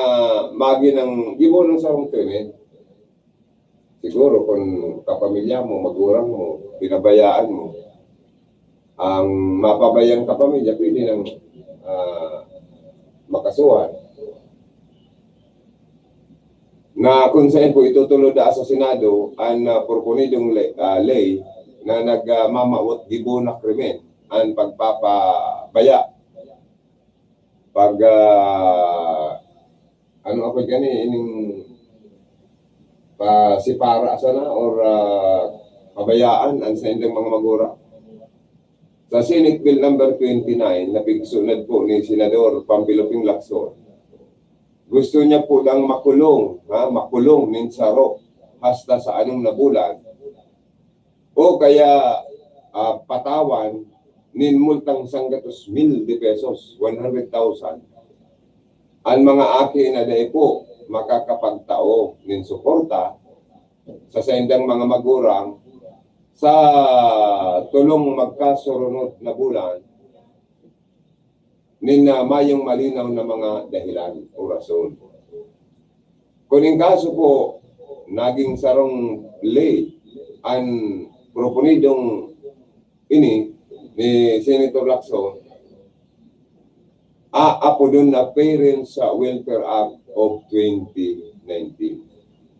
magi ng gibo ng sarong krimen. Siguro kung kapamilya mo, magurang mo, pinabayaan mo, ang mapabayang kapamilya, pwede nang, ah, makasuhan. Na kung saan po itutulod na sa Senado ang, ah, proponidong le-, ah, ley na nagmamawot gibo na krimen ang pagpapabaya. Pag, ah, ano ako gani, ining pasipara sana or, ah, pabayaan ang saindang mga magurang. Sa Senate Bill number twenty-nine, na pigsunod po ni Senador Panfilo Ping Lacson, gusto niya po dang makulong, ha, makulong nin saro hasta sa anom na bulan. O kaya, ah, patawan nin multang sanggatos mil de pesos, one hundred thousand, an mga aki na dai po makakapagtao nin suporta sa saindang mga magurang sa tolong magkasurunod na bulan nin, ah, mayong malinaw na mga dahilan o rason. Kun in kaso po, naging sarong ley an proponidong ini ni Senator Lacson, aapodon na Parents, ah, Welfare Act of twenty nineteen.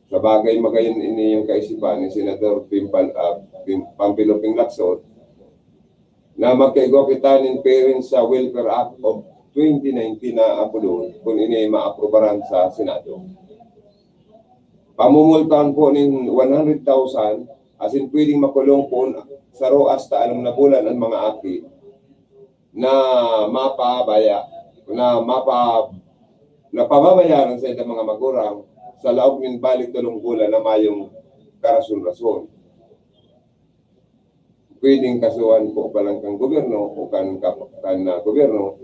Sa bagay, magayon ini yung kaisipan ni Senador Pimpal-, ah, Pim-, Panfilo Ping Lacson, na magkaigwa kita nin Parents, ah, Welfare Act of twenty nineteen na apodon kun ini maaprubaran sa Senado. Pamumultahan po nin one hundred thousand, asin pwedeng makulong po saro hasta anom na bulan ang mga aki na mapabaya, na mapa-, na pababayaan sa ilang mga magurang sa laog nin balik tolong bulan na mayong karason-rason. Pwedeng kasuhan po pa lang kan gobyerno o kan kap-, kan, ah, gobyerno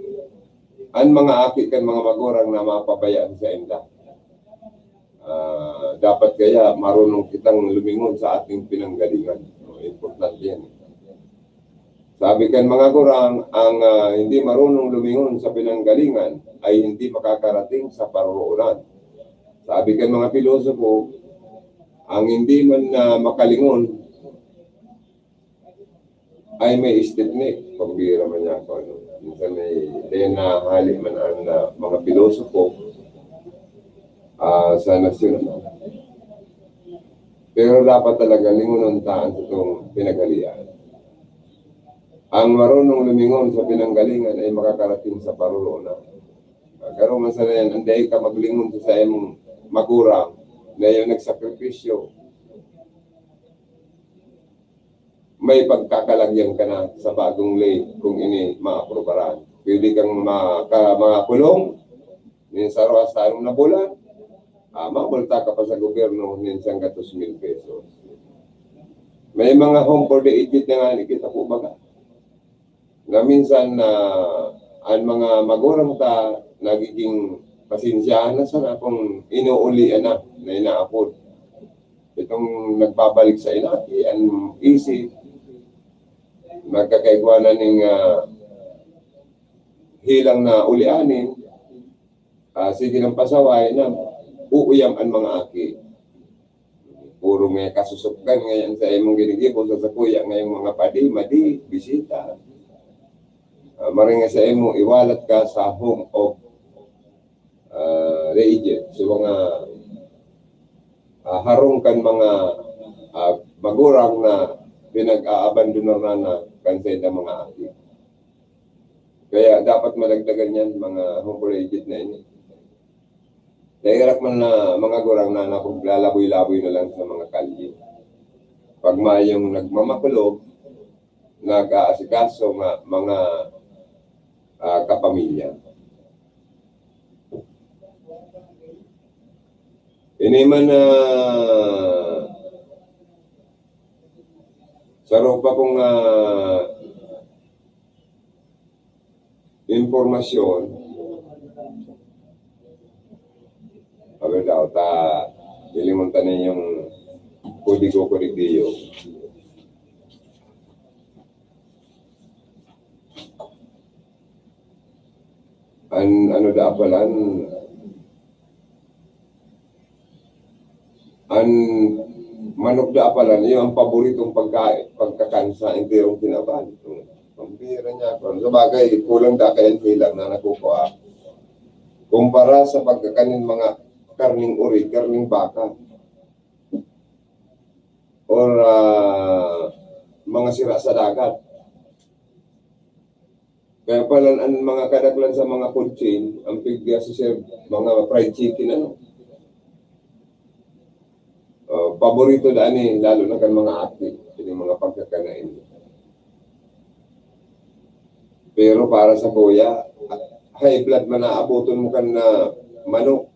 an mga aki kan mga magurang na mapabayaan sainda. Ah, dapat kaya marunong kitang lumingon sa ating pinanggalingan. No, importante yan. Sabi kan mga gurang, ang, ah, hindi marunong lumingon sa pinanggalingan ay hindi makakarating sa paroroonan. Sabi kan mga pilosopo, ang hindi man, ah, makalingon ay may step ni. Pambira man niya ako, ano. Minsan may, dahil nahali man ang, ah, mga pilosopo, ah, sa nasyon, ano. Pero dapat talaga lingonon ta an satong pinaghalian. Ang marunong lumingon sa pinanggalingan ay makakarating sa paroroonan. Ah, garo man sana yan, ang dai ka maglingon sa saimong magurang na yung nagsakripisyo. May pagkakalagyan ka na sa bagong ley kung ini maaprubaran. Pwede kang maka-, makakulong nin saro hasta anom na bulan, ah, mamulta ka pa sa gobyerno nin sanggatos mil pesos. May mga home for the aged na nga kita po baga. Na minsan na ang mga magurang ta nagiging pasensyahan na sana kung inuulian na, na inaapod. Itong nagbabalik sa inati, ang isip, nagkakaigwa na ning, ah, hilang na ulianin, ah, sige ng pasaway na uuyam ang mga aki. Puro may kasusupgan ngayon sa imong ginigibo sa sakuya ngayong mga padi, madi, bisita. Ah, maring sa imo, iwalat ka sa home of, ah, the aged. So, mga, ah, harong kan mga, ah, magurang na pinag-aabandonar na, na kan sa ilang mga aki. Kaya dapat madagdagan yan, mga home for the aged na ini. Nahirak man na mga gurang na napaglalaboy-laboy na lang sa mga kalye. Pag mayong nagmamakulog, nag-aasikaso nga mga, ah, kapamilya. Ini man, ah, saro pa kong, ah, Impormasyon. Sabi daw, ta, lilingon ta ninyong kodigo, kodigiyo. An, ano da pala, an, an manok da pala, iyo ang paboritong pagkain, pagkakan sa enterong kinaban. Pampira niya ako. Sa bagay, kulang da kaya ang hilang na nakukuha. Kumpara sa pagkakanin mga karning uri, karning baka. Or, ah, mga sira sa dagat. Kaya pala an mga kadaklan sa mga food chain, ang pigya sa serve, mga fried chicken, ano. Ah, paborito daan eh, lalo na kan mga aki, yung mga pagkakanain. Pero para sa kuya, high blood man aaboton mo kan na manok.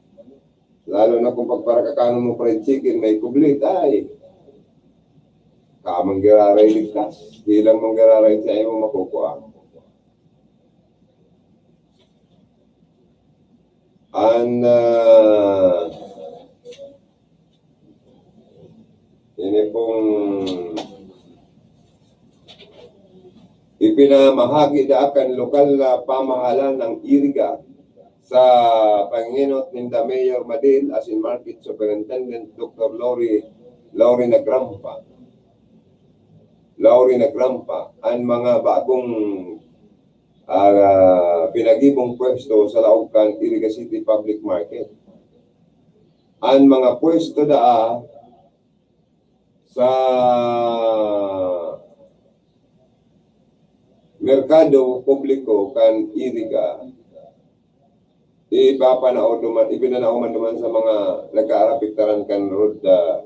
Lalo na kung pagparakakanon mo fried chicken, may kublit, ay. Kamang giraray ligtas. Di lang mong giraray sa imo makukuha. An, ah, ini pong ipinamahagi da kan lokal na pamahalaan ng Iriga sa panginot ninda Mayor Madil asin Market Superintendent Doctor Lori, Lori Nagrampa. Lori Nagrampa, an mga bagong, ah, pinagibong pwesto sa laog kan Iriga City Public Market. An mga pwesto daa sa merkado publiko kan Iriga, ipapanao duman, ipinanao man duman sa mga nagkaarapiktaran kan road, ah,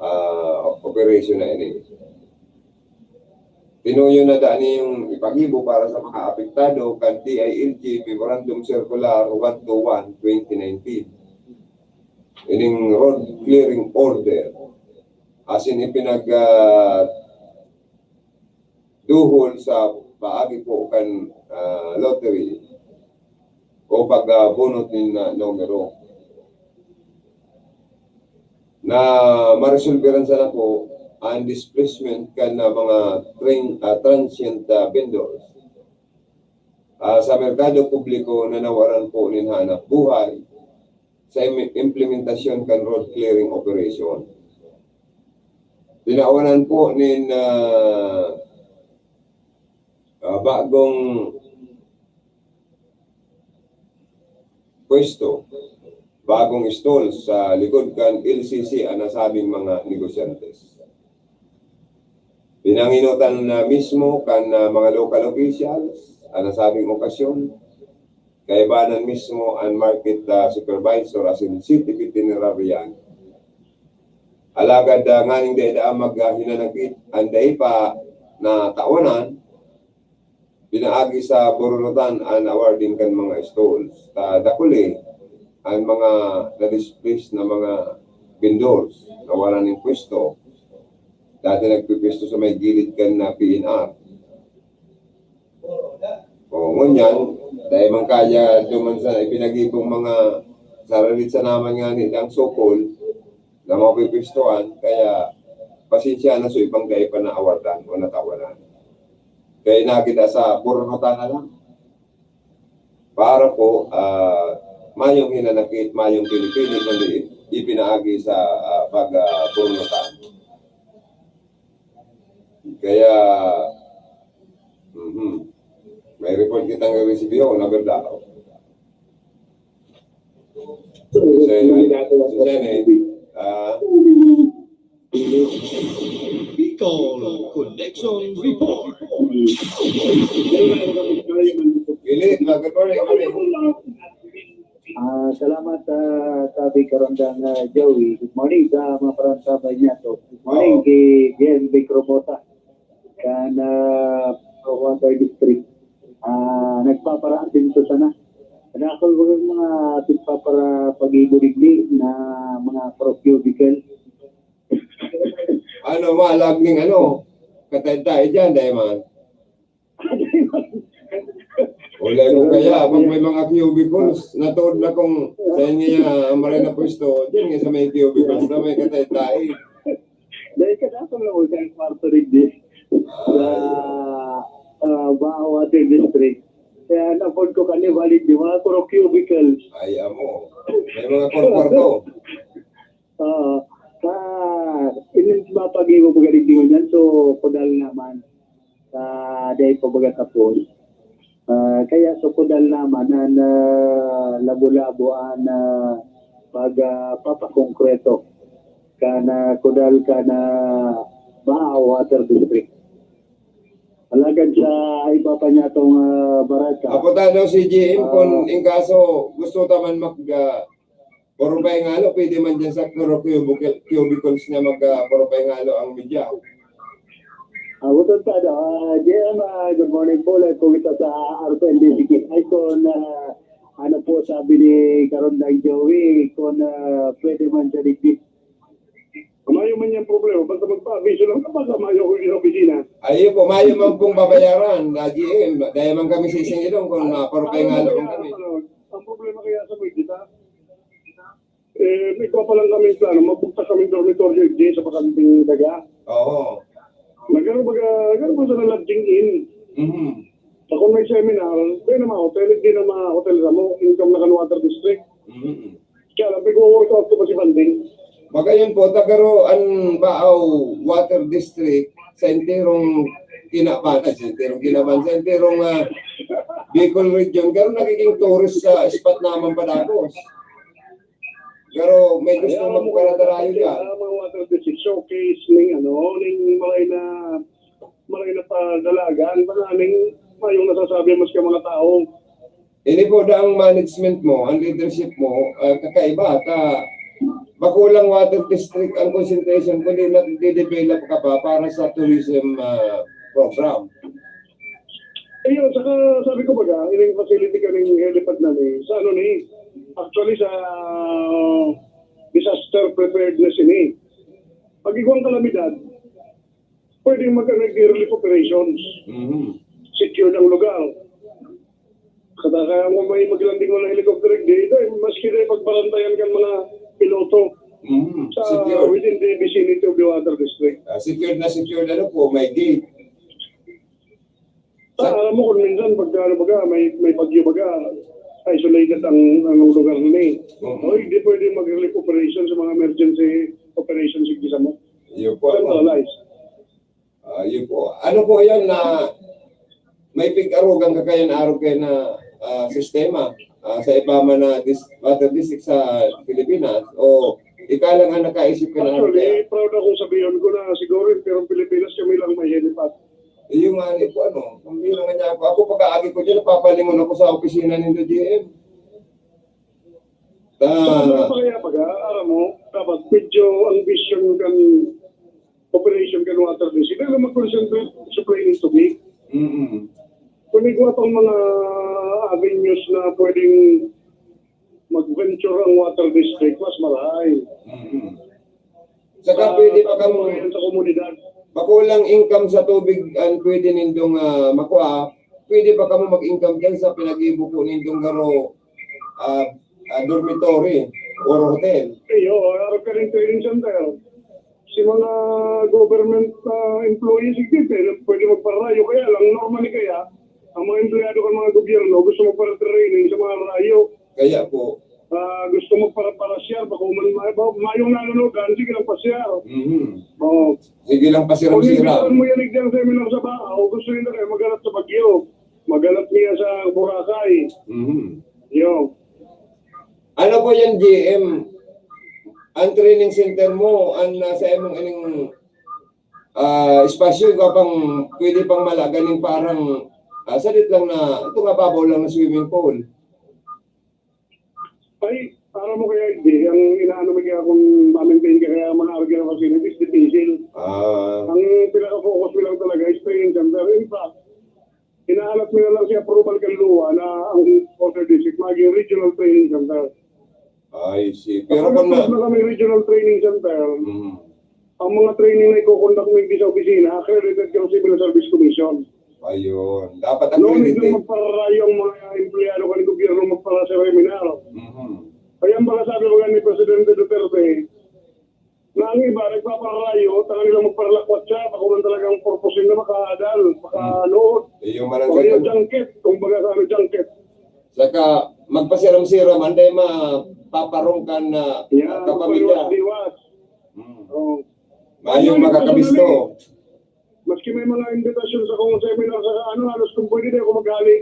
ah, operation na ini. Tinuyo na daan niyong ipagibo para sa mga apektado kan T I L G Memorandum Circular one two one twenty nineteen. Ining road clearing order. Asin ipinag, ah, duhol sa paagi po kan, ah, lottery o pagbunot nin, ah, numero. Na maresolberan sana po ang displacement kan, ah, mga train, ah, transient, ah, vendors, ah, sa merkado publiko na nawaran po nin hanap buhay sa im-, implementasyon kan road clearing operation. Tinawanan po nin, ah, ah, bagong pwesto, bagong stall sa likod kan L C C ang nasabing mga negosyantes. Pinanginutan na mismo kan, ah, mga local officials ang nasabing okasyon. Kaibanan mismo an market, ah, supervisor asin city veterinarian. Alagad, ah, nganing dai daa maghinanakit an dai pa natawanan, pinaagi sa burunotan an awarding kan mga stalls. Ta dakuli an mga na-displace na mga vendors, nawalan nin pwesto. Dati nagpipwesto sa may gilid kan na P N R. O, ngunyan, dai man kaya duman sa ipinagibong mga saralit sa naman nga ni ang sukol na mapipwestuhan, kaya pasensya na sa ibang dai pa naawardan o natawanan. Kaya inagi na sa burunotan na lang. Para po, ah, mayong hinanakit, mayong pinipili, kundi ipinaagi sa, ah, pag, ah, burunotan. Kaya, mhm. May report kitang resibiyo, na verdad. Sir, sir, eh, ah, Bicol Connection Report. Philip, ah, good morning, good morning. Ah, salamat, ah, sabi karandang, ah, Joey. Good morning sa mga parantabay niya to. Good morning Oo. kay J M B Crobota. Kan, ah, Romualdez District. Ah, nagpaparaasin ko sana. Kadakol ko yung mga tigpapara pag-ibo-digdi na mga cross cubicle. Ano, malag ning ano? Katay-tay dyan, dai man. Wala ko kaya, pag may mga cubicles, natuod na kung saan niya ang maray na pwesto, dyan nga sa may cubicles na may katay-tay. Dahil kadasal na organ kwarto rin din sa uh, Bahaw Water District. Kaya na-afford ko kani valid di mga kuro cubicles. Ay, amo. May mga kwarto. Oo. Sa inin mapag-iwo ko galing din yan, so kudal naman. Sa day pa baga tapos. Ah, kaya sa kudal naman na, na labo-labo an ah, pag ah, papakongkreto kan ah, kudal kan ah, Bahaw Water District. Alagad sa iba pa niya tong ah, barangay. Apo tano si G M kung in kaso gusto ta man mag ah, puro pahingalo, pwede man dyan sa curo- cubicle- cubicles niya mag ah, puro pahingalo ang media. Ah, utod pa daw. Ah, J M, ah, good morning po. Live po kita sa R P N D C K. Ay, kung ah, ano po sabi ni Karondang Joey, kung ah, pwede man sa digdi. Mayo man yung problema, basta magpa-aviso lang kapag mayo ko yung opisina. Ayun po, mayo man pong babayaran, na G M. Dahil man kami sisingilong kung uh, puro pahingalo man kami. Ang problema kaya sa Moy, di ba? Eh, may kuha pa lang kami plano, magbugtas kami dormitoryo di sa Pakanting Daga. Oo. Nagkaroon baga, nagkaroon ba sa lodging inn? Mhm. Sa kung may seminar, di na mga hotel, di na mga hotel sa mo, income na kan water district. Mhm. Kaya lang, pag-work out ko pa si Banding. Magayon po, tagaro an Baao Water District sa enterong Kinaban, ay, sa enterong Kinaban, sa enterong ah, Bicol Region, pero nagiging tourist sa spot naman padagos. Pero may gusto Kaya mo magparadarayo kaya dyan. Ang mga water district showcase, ning ano, ning maray na, maray na padalagan, baka ning mayong nasasabi mas ka mga tao. Ini po daang management mo, ang leadership mo, ah, kakaiba at ah, bako lang water district ang concentration, kundi nagde-develop ka pa para sa tourism ah, program. Ayun, saka sabi ko baga, ining facility kaning helipad na ni, sa ano ni, actually sa disaster preparedness ini. Pag igwang kalamidad, pwedeng mag-relief operations. Mhm. Secure ang lugar. Kaya kaya mo may mag-landing mo ng helicopter, di ito, eh, maski na pagbarantayan kan mga piloto Mhm. sa Secure. within the vicinity of the water district. Ah, secured na secured, ano po, may gate. Ah, alam mo kung minsan pag ano baga, may may bagyo baga, isolated ang ang lugar na eh. Mhm. O hindi pwede mag-relief operation sa mga emergency operations sa mo. Yun po, ano. Centralized. Ah, yun po. Ano po yan na may pig-arugang kakayan arog kayo na ah, sistema ah, sa iba man na dis- water district sa Pilipinas o ikaw lang ang nakaisip ka na ano kaya? Actually, proud akong sabihin ko na siguro yung pero Pilipinas kami lang may helipad. Yung nga ni po ano, kung bilang nga niya ako, ako pag-aagi ko dyan, napapalingon ako sa opisina ni G M. Saka Ah, wala pa kaya baga, alam mo, dapat medyo ang vision kan operation kan water district. Pero mag-concentrate sa supply ng tubig. mm Kung may iba pang mga avenues na pwedeng mag-venture ang water district, mas marahay. mm Saka pwede pa kamo, Yan sa komunidad. Makulang income sa tubig ang pwede nindong ah, makuha, pwede pa kamo mag-income dyan sa pinag-ibuko nindong garo ah, ah, dormitory or hotel. Iyo, harap ka rin training center. Si mga government ah, employees, hindi pwede, pwede magparayo. Kaya lang, normally kaya, ang mga empleyado ng mga gobyerno gusto magpara-training sa mga rayo. Kaya po, Ah, gusto magpara-parasyar, baka man may, ba, mayong nanonood, ah, sige lang pasyar. mhm Oh. Sige lang pa si Kung Ramsira. imbitahan mo yan, exam seminar sa Bahaw, gusto nila kayo magalat sa Baguio. Magalat niya sa Boracay. Mhm Yo. Ano po yan, G M? Ang training center mo, ang nasa imong ining ah, espasyo, ikaw pang pwede pang malaga ning parang ah, sadit lang na ito nga babaw lang na swimming pool. Ay, para mo kaya hindi, ang inaano mo kaya kung ma-maintain ka kaya mga original facilities, difícil. Ah, Ang pinaka-focus mo lang talaga is training center. In fact, inaalat mo na lang si approval kan luwa na ang water district maging regional training center. I see. Pero Kapag kung na... na kami regional training center, Mhm. ang mga training na i-conduct mo hindi sa opisina, accredited ka ng Civil Service Commission. Ayun. Dapat ang No, medyo credit eh. Magpararayo ang mga empleyado kan gobyerno magpara-seminar. Mhm. Kaya ang mga sabi mga ni Presidente Duterte, na ang iba nagpapararayo, tangan nilang magparalakwat siya, bako man talagang purpose na makaadal, makaluot. Iyo man ang O kaya gagawin. Junket, kumbaga sa ano, junket. Saka, magpasiram-siram, anday mapaparong kan, ah, Yeah, kapamilya. Magpaliwas-liwas. Hmm. Oo. Mayong Ano, makakabisto. Personally, maski may mga imbitasyon sa kong seminar sa ano, halos kung pwede di ako maghali.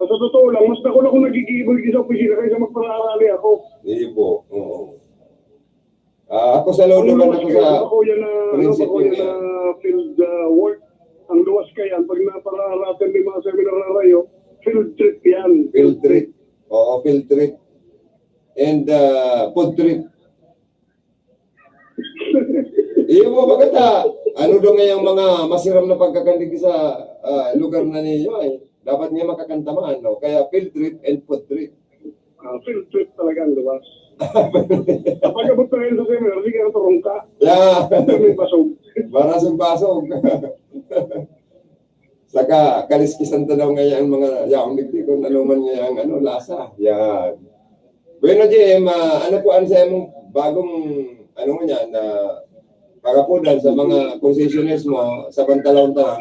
Sa totoo lang, mas dakul akong nagigibo sa opisina kaysa magpararally ako. Iyo po, oo. Ah, ako sa loob Ang naman luwas ako kayo, sa bako yan na, ano, principal bako yan niya. Na field, ah, work. Ang luwas kayan, pag napararatan ng mga seminar na rayo, field trip yan. Field trip. Oo, field trip. And, ah, food trip. Iyo po, bakit, ah? Ano daw ngayang mga masiram na pagkakandig sa, ah, lugar na ninyo ay? Dapat nga makakanta man, no? Kaya field trip and food trip. Ah, field trip talaga ang luwas. Kapag abot na rin sa seminar, sige, ang turong ka. Yeah. May basog. Barasog-basog. Saka, kaliskisan ta daw ngayon ang mga yaong digdi kung ano man nga ang ano, lasa. Yan. Bueno, J M, ah, ano po ang sa imong bagong, ano nga yan, na pangapudan sa mga concessionaires mo sa Bantalon ta?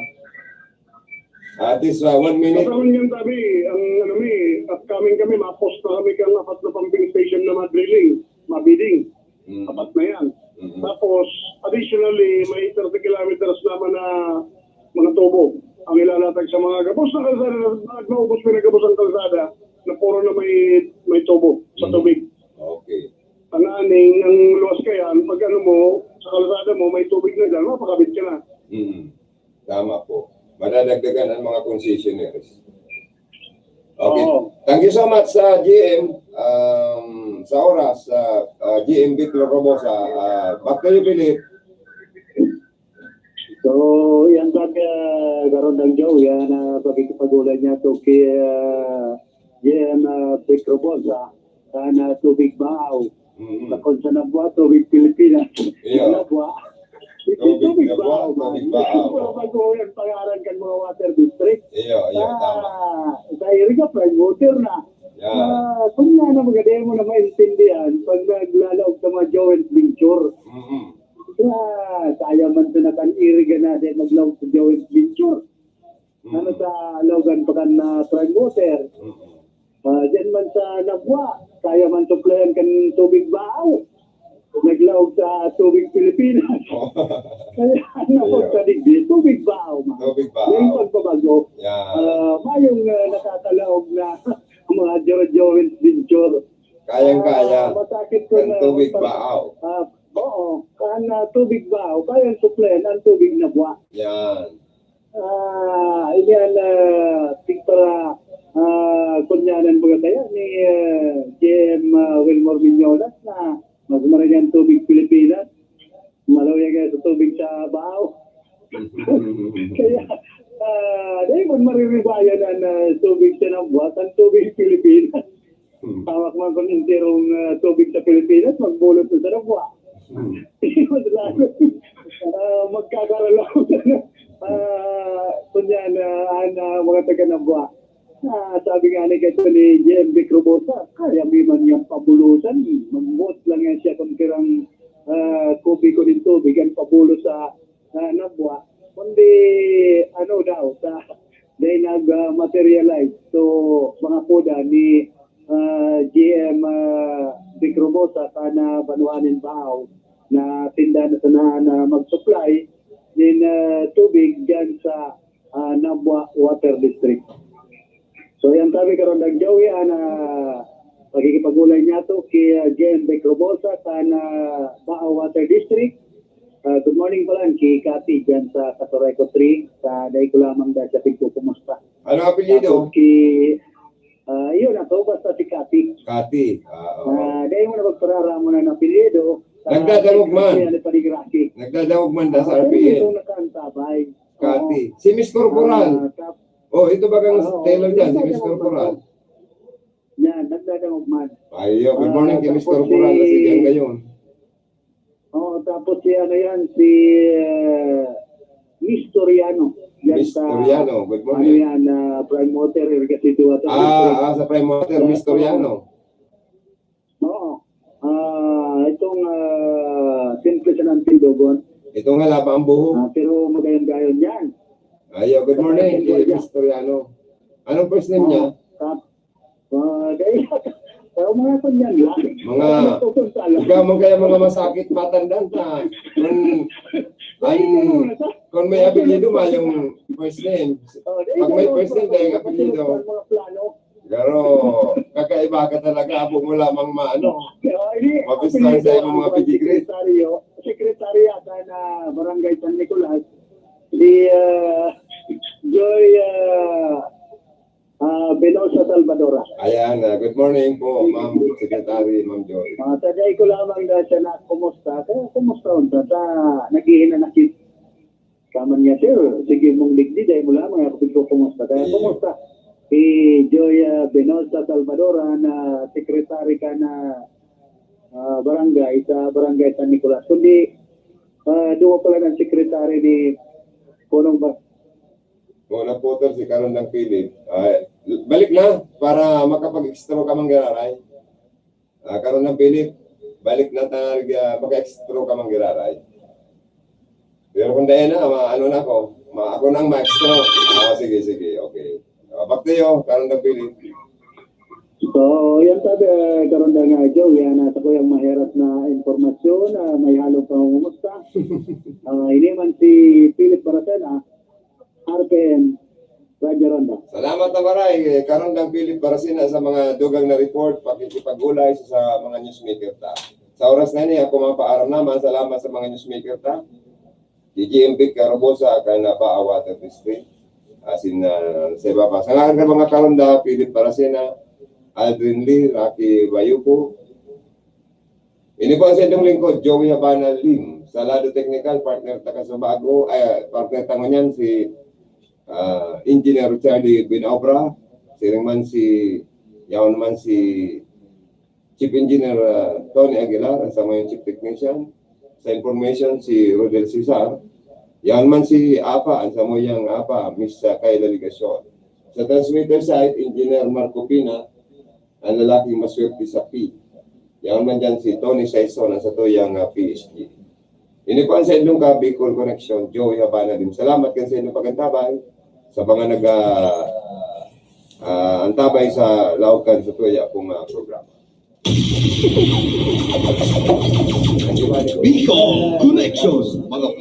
At least, ah, one minute. Sa panahon yan, tabi, ang ano mi, upcoming kami, ma-post na kami kang apat na pumping station na madrilling, mabidding. Mm. Apat na yan. Mm. Tapos, additionally, may thirty kilometers naman na mga tubo ang ilalatag sa mga gabos na kalsada, na maubos mi na gabos ang kalsada na puro na may, may tubo sa Mm. tubig. Okay. Tanganing, ang luwas kayan, pag ano mo, sa kalsada mo, may tubig na dyan, mapakabit ka na. Mm. Tama po. Madadagdagan ang mga concessionaires. Okay. Oo. Thank you so much sa G M, um, sa oras, sa, uh, G M Vic Lorobosa. Uh, back to you, Philip. So, yan ba, uh, Garondang Joe, yan, uh, pakikipag-ulan niya to kay, uh, G M, uh, Vic Robosa, kan, uh, Tubig Baaw. Mm. Bakon sa Nabua, Tubig Pilipinas. Iyo. Nabua. Ito Tubig Tubig Nabua, Baaw, man. Tubig Baaw. Ito po, bago yan, pangaran kan mga water district. Iyo, iyo, Ah, tama. Sa iriga, prime water na. Yan. Ah, kung nga na maganda mo na maintindihan, pag naglalaog sa mga joint venture, Mm. ah, kaya man sa nakan iriga na, di maglaog sa joint venture. Mm. Ano sa Logan pa kan, ah, prime water. Mm. Ah, dyan man sa Nabua, kaya man suplayan kan Tubig Baaw. Naglaog sa Tubig Pilipinas. Oh. Kaya ano po Ayun. Sa digdi, Tubig Baaw, man. Tubig Baaw. Yung pagbabago. Yan. Ah, mayong, ah, nakakalaog na mga jo-, joint venture. Kayang-kaya. Ah, masakit ko Kan na Tubig pag-, Baaw. ah, oo, kan, ah, Tubig Baaw, kayang suplayan ang Tubig Nabua. Yan. Ah, ini an, ah, tig para, ah, kunyanan baga kaya ni, ah, G M, ah, Wilmore Miñolas na mas maragi an Tubig Pilipinas. Maluya kaya sa tubig sa Baaw. Kaya, ah, dahil man mariribayan an, ah, tubig sa Nabua, an Tubig Pilipinas. Hmm. Hawak man kun enterong, ah, tubig sa Pilipinas, magbulot na sa Nabua. Hmm. Mas lalo, ah, magkakaralaw na, ah, kunyan, ah, an, ah, mga taga Nabua. Ah, sabi nga ni, kaito ni G M Vic Robosa, kaya mi man niyang pabulusan, magbuot lang yan siya kung pirang, ah, kubiko nin tubig, ang pabulos sa, ah, Nabua. Kundi, ano daw, sa, dahil nag, ah, materialize. So, mga poda ni, ah, G M, ah, Vic Robosa, sa na banwa nin Baaw, na tinda na sana na mag-supply nin, ah, tubig dyan sa, ah, Nabua Water District. So, yan sabi karon, nag-Joey, ah, na pakikipag-ulay niya to kay, ah, Jen Vic Robosa, sa na Baaw Water District. Ah, good morning pala, kay Cathy dyan sa Casureco three, sa dai ko lamang da siya pigkukumusta. Ano apelyido? Tapos kay, ah, yun, ako, basta si Cathy. Cathy, ah, oo. Ah, dai mo na magpararamo na ng apelyido. Ah, Nagdadangog man. Ano, panigraki. Nagdadangog man da sa Ah, R P N. Ito, nakaantabay. Cathy. Oo. Si Miss Corporal. Ah, tap-, Oh, ito ba kang Ah, oo. tailor dyan? Si Miss Nagdadangog man Corporal. to. Yan, nagdadangog man. Ayo, good Ah, morning kay Miss tapos Corporal. si Kasi dyan kayo. Oo, tapos si ano yan, si, eh, Miss Toriano. Yan Miss sa, Toriano, good ano morning. Yan, ah, Prime Water, Irrigation Water District. Ah, ah, sa Prime Water, Miss Toriano. Oo. Ah, itong ah, simple sa ng tindogon. Itong halaba ang buho. Ah, pero magayon-gayon yan. Ayo, good morning, kay Miss Toriano. Anong first name niya? Tap. Ah, dahil, pero mga kanyan lang. Mga, ikaw man kaya mga masakit, matandaan ta. Kung, ang, kung may apelyido, mayong first name. Pag may first name, dahil apelyido. Mga plano. Pero, kakaiba ka talaga, abo mo lamang maano. Ah, ini, Mabistan sa imong mga pedigree. Sekretaryo, sekretarya ka na Barangay San Nicolas, si ah, Joy ah, ah, Benosa Salvadora. Ayan, ah, good morning po, Ma'am Secretary, Ma'am Joy. Mga taday ko lamang na siya na kumusta. Kaya kumusta unta sa naghihinanakit. Kaman niya, sir, sige mong digdi, dahil mo lamang ako pagkukumusta. Kaya Iya. Kumusta? Si Joy ah, Benosa Salvador, ah, na secretary ka na ah, barangay, sa barangay San Nicolas. Kundi, ah, duwa pala ng secretary ni Punong Bas. Mga naputol si Karondang Philip. Ah, balik na para makapag-extra ka, Manggiraray. Ah, Karondang Philip, balik na talaga, maka-extra ka, Manggiraray. Pero kung dahil na, ma, ano na ako, ma, ako nang ma-extra. Ah, sige, sige, okay. Ah, back to you, Karondang Philip. So, yan sabi, eh, karon na nga, Joe, yan, nasa ko yung maheras na impormasyon, ah, may halong pangungumusta. Ah, ini man si Philip Baracena, R P N, Radyo Ronda. Salamat na maray, eh, Karondang Philip Baracena sa mga dugang na report, pakikipag-ulay sa, sa mga newsmaker ta. Sa oras na ini, ako mga paaram naman, salamat sa mga newsmaker ta. D J M Vic Carobosa, kan Baa Water District. Asin, ah, sa iba pa. Sa ngaran kan mga Karonda, Philip Baracena, Aldrin Lee, Rocky Bayupo. Ini po ang sa inyong lingkod, Joey Habana Lim. Sa lado teknikal, partner ta ka sa bago, ay, partner ta ngunyan si ah, Engineer Charlie Binaobra, siring man si, yaon man si Chief Engineer ah, Tony Aguilar, ang samuyang Chief Technician. Sa information, si Rodel Cesar. Yaon man si Apa, ang samuyang Apa, Miss ah, Kayla Legacion. Sa transmitter side, Engineer Marco Pina, ang lalaking maswerte sa P. Yaon man dyan si Tony Saison, ang satuyang ah, P H D. Ini po ang sa inyong ka Bicol Connection, Joey Habana Lim. Salamat kan sa inyong pag-antabay sa mga nag ah, ah, antabay sa laog kan sa tuya akong ah, programa. Bicol Connection, mga